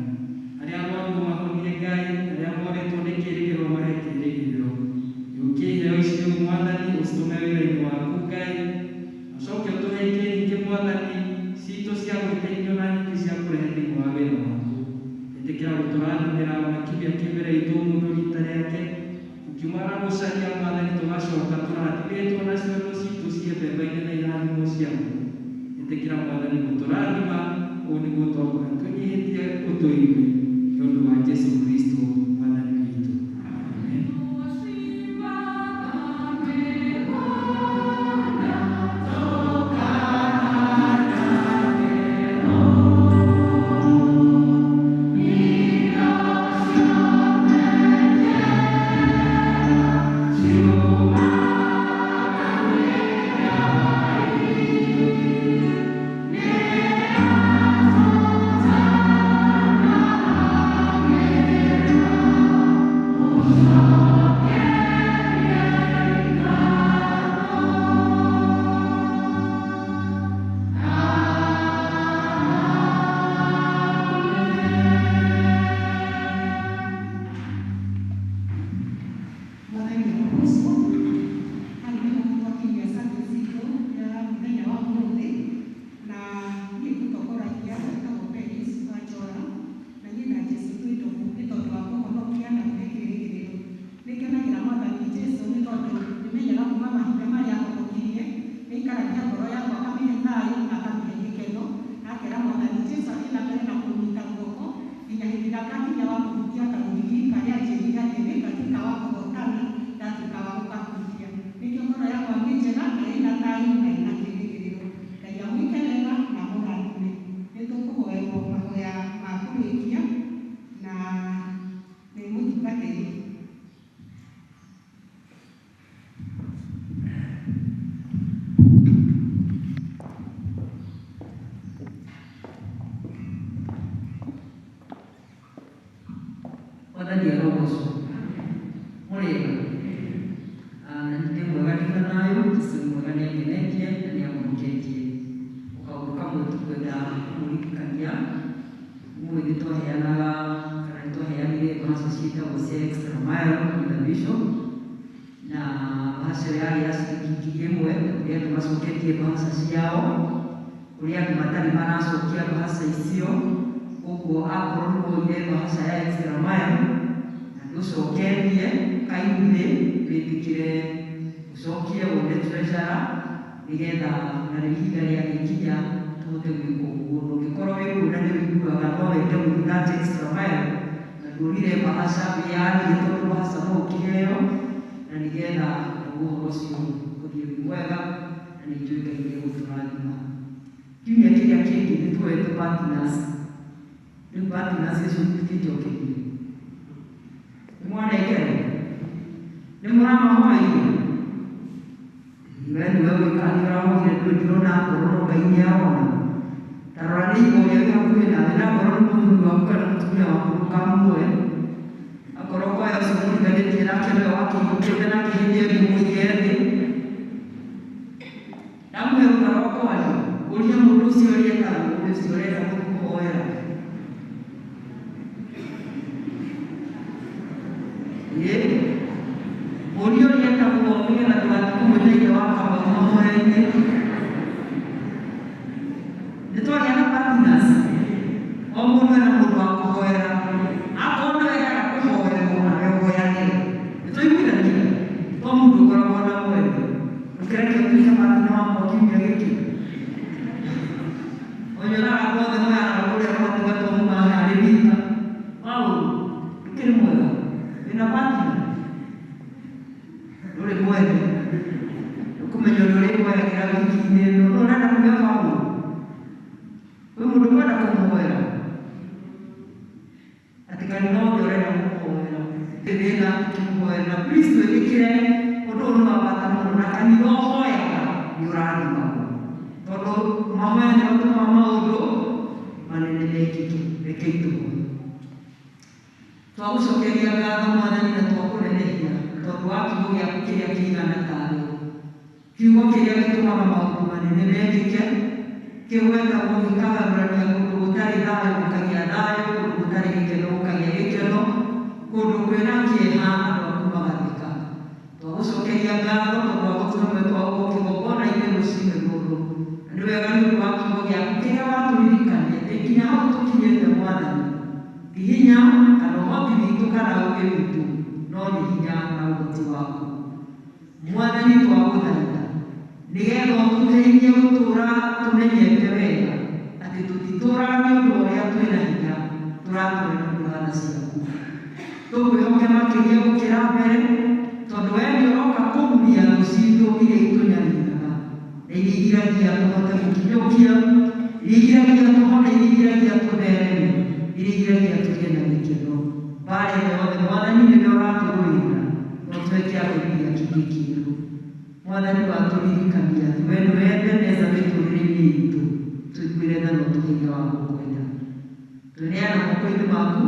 Arĩa arwaru ũmahonie Ngai, arĩa morĩtwo nĩ kĩĩrĩgĩrĩro mahe kĩĩrĩgĩrĩro. Yũkie iheo ici rĩu Mwathani ũcitũme wĩra-inĩ waku Ngai, ũcoke ũtũhe ingĩ nyingĩ Mwathani citũ cia gwĩteithio na nyingĩ cia kũrehe thĩinĩ wa wĩra waku. Ĩtĩkĩra gũtũrathimĩra ona kiumia kĩ mbere itũ mũndũ rita rĩake, tũkiumagara gũcaria Mwathani tũgacoka tũrathimĩtwo na ciondo citũ ciembembaine na irathimo ciaku. Ĩtĩkĩra Mwathani gũtũrathima, ũũ nĩguo twakũhe twĩnyihĩtie ũtũigue nĩ ũndũ wa Jesũ Kristo Mwathani witũ. Amen. Mwathani arogocwo. Hau nĩho twakinyia service itũ ya mũthenya wa ũmũthĩ, na niĩ ngũtongoragia njĩtagwo Peris Wanjora, na niĩ na Jesũ twĩ ndũgũ nĩ tondũ wa kũhonokia na kũhe kĩĩrĩgĩrĩro. Nĩngenagĩra Mwathani Jesũ nĩ tondũ nĩmenyaga kuma mahinda marĩa ahonokirie, nĩaikaragia ngoro yakwa akamĩhe thayũ na akamĩhe gĩkeno, na akera Mwathani Jesũ athiĩ na mbere na kũnyita guoko nginya hĩndĩ ĩrĩa ngakinya wa kũhutia karũrigi karĩa anjĩrire atĩ nĩngatuĩka wa kũhotana ndatuĩka wa gũkahutia. Nĩkĩo ngoro yakwa nĩ njega na ĩna thayũ na ĩna kĩĩrĩgĩrĩro. Ngai amwĩke wega na amũrathime. Nĩtũkũhoerwo mahoya ma kũrĩkia na nĩ mũtungatĩri. Mwathani arogocwo. Mũrĩega? Na nĩ mwega ndina thayũ, Jesũ nĩ mwega nĩangenetie na nĩahonoketie. Kaũndũ kamwe tũkwenda kũmũririkania, ũmũthĩ nĩtwaheanaga kana nĩtwaheanire mbeca ciĩtagwo cia extra mile with the bishop, na mbeca ĩyo yarĩ ya ciringi 1,000, na kũrĩ andũ macoketie mbeca ciao, kũrĩ andũ matarĩ maracokia mbeca icio, koguo akorwo nĩwoire mbeca ya extra mile na ndũcoketie, kindly wĩtĩkĩre ũcokie wone treasurer nĩgetha na rĩu ihinda rĩagĩkinya tũhote gwĩka ũguo. Na ũngĩkorwo wĩ kũu na nĩ ũiguaga no wende gũthiĩ that extra mile na nduonire mbahaca, wĩyarie tondũ mbahaca no ũkĩheo, na nĩgetha naguo ũhoro ũcio ũthiĩ wĩ mwega na nĩ njũĩ Ngai nĩegũtũrathima. Kiumia kĩrĩa kĩngĩ nĩ tuoete partners. Rĩu partners icio mũtingĩnjokeria. Nĩ mwanengerwo? Nĩ mũramahoeire? We nĩwe wĩkaga nĩ ũrahoire ndũĩ ndĩrona akorwo no Ngai nĩ arona. Ta rora nĩ igwa ũrĩa wĩ hakuhĩ nawe na akorwo nĩ mũthuri waku kana mũtumia waku ndũkamuoe. Akorwo kwaya ũcio mũriganĩtie nake nĩwe wakĩiyũkĩte nake hĩndĩ ĩyo mũige thĩ. Ndamũhe rũtha rwa kwaria, ũria mũndũ ũcio ũrĩa etagwo, mũndũ ũcio ũrenda gũthiĩ kũhoera. Ĩĩ, ũria ũrĩa etagwo nĩgetha ndũgathiĩ kũmwĩta ithe wa Kamau mahoya-inĩ. Nĩtwagĩa na partners, o mũndũ ena mũndũ wa kũhoera. Akorwo nĩwe endaga kũhoerwo nawe ũhoyagĩre. Nĩtwaiguithania? To mũndũ ũkoragwo na mwene. Ndũkĩreke ũtuĩke partner wakwa kiumia gĩkĩ. Onyonaga andũ othe moyanaga kũrĩa mũgatiga to mũmahe arĩ wika. Paũlũ, ndũkĩrĩ mwega? Wĩna partner? Ndũrĩ mwene. Ndũkũmenya ũrĩa ũrĩhoyagĩra wiki-inĩ. Please twĩtĩkĩre ũndũ ũyũ nĩ wa bata mũno na kanitha ũhoyaga nĩ ũrathimagwo tondũ mahoya nĩ matũmaga maũndũ manene mekĩke. Rekei tũhoye. Twagũcokeria ngatho Mwathani na twakũnenehia tondũ wa kiugo gĩaku kĩrĩa kĩigana tawe, kiugo kĩrĩa gĩtũmaga maũndũ manene mekĩke, kĩgwetagwo gĩkagarũrania kũndũ gũtarĩ thayũ gũkagĩa thayũ, kũndũ gũtarĩ gĩkeno gũkagĩa gĩkeno, kũndũ kwĩna kĩeha andũ aku magatheka. Twagũcokeria ngatho tondũ wa gũtũhe mweke wa gũkorwo kĩgongona-inĩ rũcinĩ rũrũ, na nĩ wega nĩ ũndũ wa kiugo gĩaku kĩrĩa watũririkania atĩ nginya hau tũkinyĩte Mwathani ti hinya kana ũhoti witũ kana ũũgĩ witũ, no nĩ hinya na ũhoti waku. Mwathani twagũthaitha nĩgetha ũtũteithie gũtũũra tũmenyete wega atĩ tũtitũũraga nĩ ũndũ wa ũrĩa twĩna hinya, tũratũũra nĩ ũndũ wa tha ciaku. Tũkwĩhoke makĩria gũkĩra mbere tondũ we nĩ ũroka kũmuria thũ citũ iria itũnyariraga na iria igiragia tũhote gũkinyũkia, iria igiragia tũhone, iria igiragia tũthereme, iria igiragia tũgĩe na gĩkeno. Mbara ĩno yothe Mwathani nĩwe ũratũrũĩrĩra na ũtũhe kĩambĩrĩria kĩngĩ kĩerũ. Mwathani watũririkania atĩ we nĩwe Ebeneza mĩtũrĩre-inĩ itũ, tũiguĩre tha na ũtũhe hinya wa gũkwenda. Tweneana moko-inĩ maku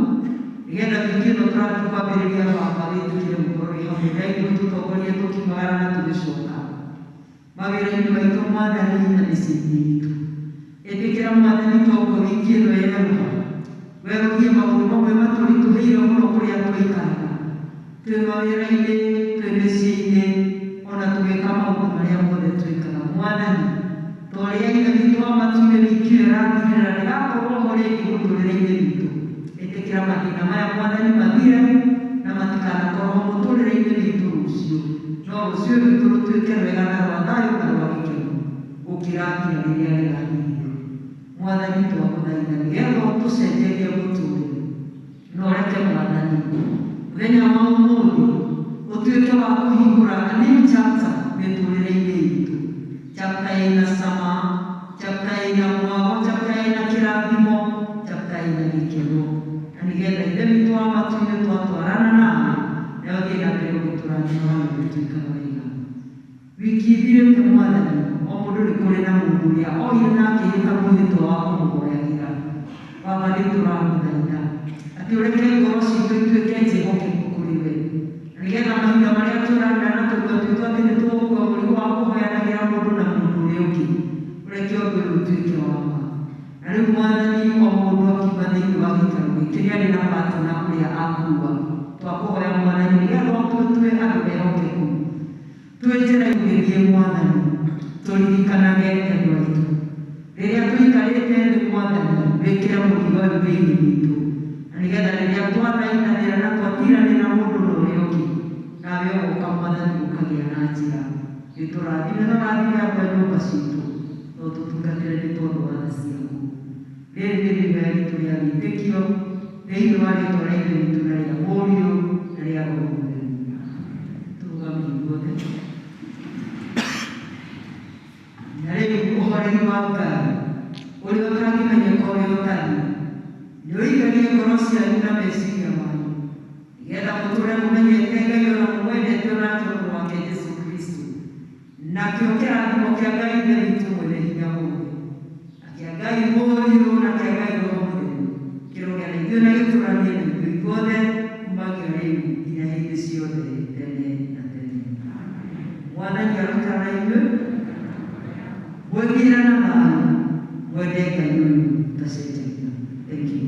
nĩgetha wiki ĩno tũrathiĩ kwambĩrĩria Baba wĩtĩkĩre gũkorwo wĩ hamwe na ithuĩ, tũtongorie tũkiumagara na tũgĩcoka mawĩra-inĩ maitũ Mwathani na mĩciĩ-inĩ itũ. Ĩtĩkĩra Mwathani toguo wiki ĩno yerũha, werũhie maũndũ mamwe matũritũhĩire mũno kũrĩa tũikaraga, twĩ mawĩra-inĩ, twĩ mĩciĩ-inĩ, ona tũgĩka maũndũ marĩa mothe twĩkaga. Mwathani ta ũrĩa Ithe witũ wa matu-inĩ wiki ĩyo ĩrathirĩra ndĩgakorwo ho rĩngĩ mũtũrĩre-inĩ witũ. Ĩtĩkĩra mathĩna maya Mwathani mathire na matikanakorwo ho mũtũrĩre-inĩ witũ rũciũ, no rũciũ rwitũ rũtuĩke rwega na rwa thayũ na rwa gĩkeno gũkĩra ira rĩrĩa rĩrathirire. Mwathani twagũthaitha nĩgetha ũtũcenjerie mũtũrĩre, na ũreke Mwathani mũthenya wa ũmũthĩ ũtuĩke wa kũhingũra a new chapter mĩtũrĩre-inĩ itũ, chapter ĩna cama, chapter ĩna mwago, chapter ĩna kĩrathimo, chapter ĩna gĩkeno, na nĩgetha Ithe witũ wa matu-inĩ twatwarana nawe na ũthiĩ na mbere gũtũrathima na gũtuĩkaga wega. Wiki ithirĩte Mwathani o mũndũ nĩ kũrĩ na mũndũ ũrĩa oire na akĩhĩta mwĩhĩtwa wa kũmũhoyagĩra. Baba nĩ tũragũthaitha atĩ ũreke ngoro citũ ituĩke njĩhokeku kũrĩ we, na nĩgetha mahinda marĩa tũranĩra na tũnua twitũ atĩ nĩ tũgũkua mũrigo wa kũhoyanagĩra mũndũ na mũndũ ũrĩa ũngĩ, ũreke ũndũ ũyũ ũtuĩke wa ma. Na rĩu Mwathani o mũndũ akiuma thĩinĩ wa gĩikaro gĩkĩ nĩ arĩ na partner ũrĩa akua. Twakũhoya Mwathani nĩgetha ũtũtue andũ ehokeku, twĩ njĩra tũgĩthiĩ Mwathani tũririkanage endwa aitũ. Rĩrĩa tũikarĩte thĩ Mwathani wĩkĩre mũrigo ũyũ thĩinĩ witũ, na nĩgetha rĩrĩa twathaithanĩra na twatiranĩra mũndũ na ũrĩa ũngĩ, nawe ũgoka Mwathani ũkagĩa na njĩra. Gĩtũrathime na ũrathime andũ a nyũmba citũ, na ũtũtungatĩre nĩ tondũ wa tha ciaku. Rĩrĩ nĩ rĩhoya ritũ rĩa wĩtĩkio thĩinĩ wa rĩĩtwa rĩa Ithe witũ na rĩa Mũriũ na rĩa Roho Mũtheru. Tũrũgame ithuothe. Na rĩu ũhoreri wa Ngai ũrĩa ũtangĩmenyeka ũrĩa ũtariĩ nĩ ũigarie ngoro cianyu na meciria manyu, nĩgetha mũtũũre mũmenyete Ngai ona mũmwendete onake Mũrũ wake Jesũ Kristo. Nakĩo kĩrathimo kĩa Ngai Ithe witũ mwene hinya wothe, na kĩa Ngai Mũriũ na kĩa Ngai Roho Mũtheru kĩrogĩa na ithuĩ na gĩtũranie na ithuĩ ithuothe kumagia rĩu nginya hĩndĩ ciothe tene na tene. Mwathani aroikara na inyuĩ, mwĩthiĩre na thayũ, mwende Ngai ũyũ ũtacenjagia. Thank you.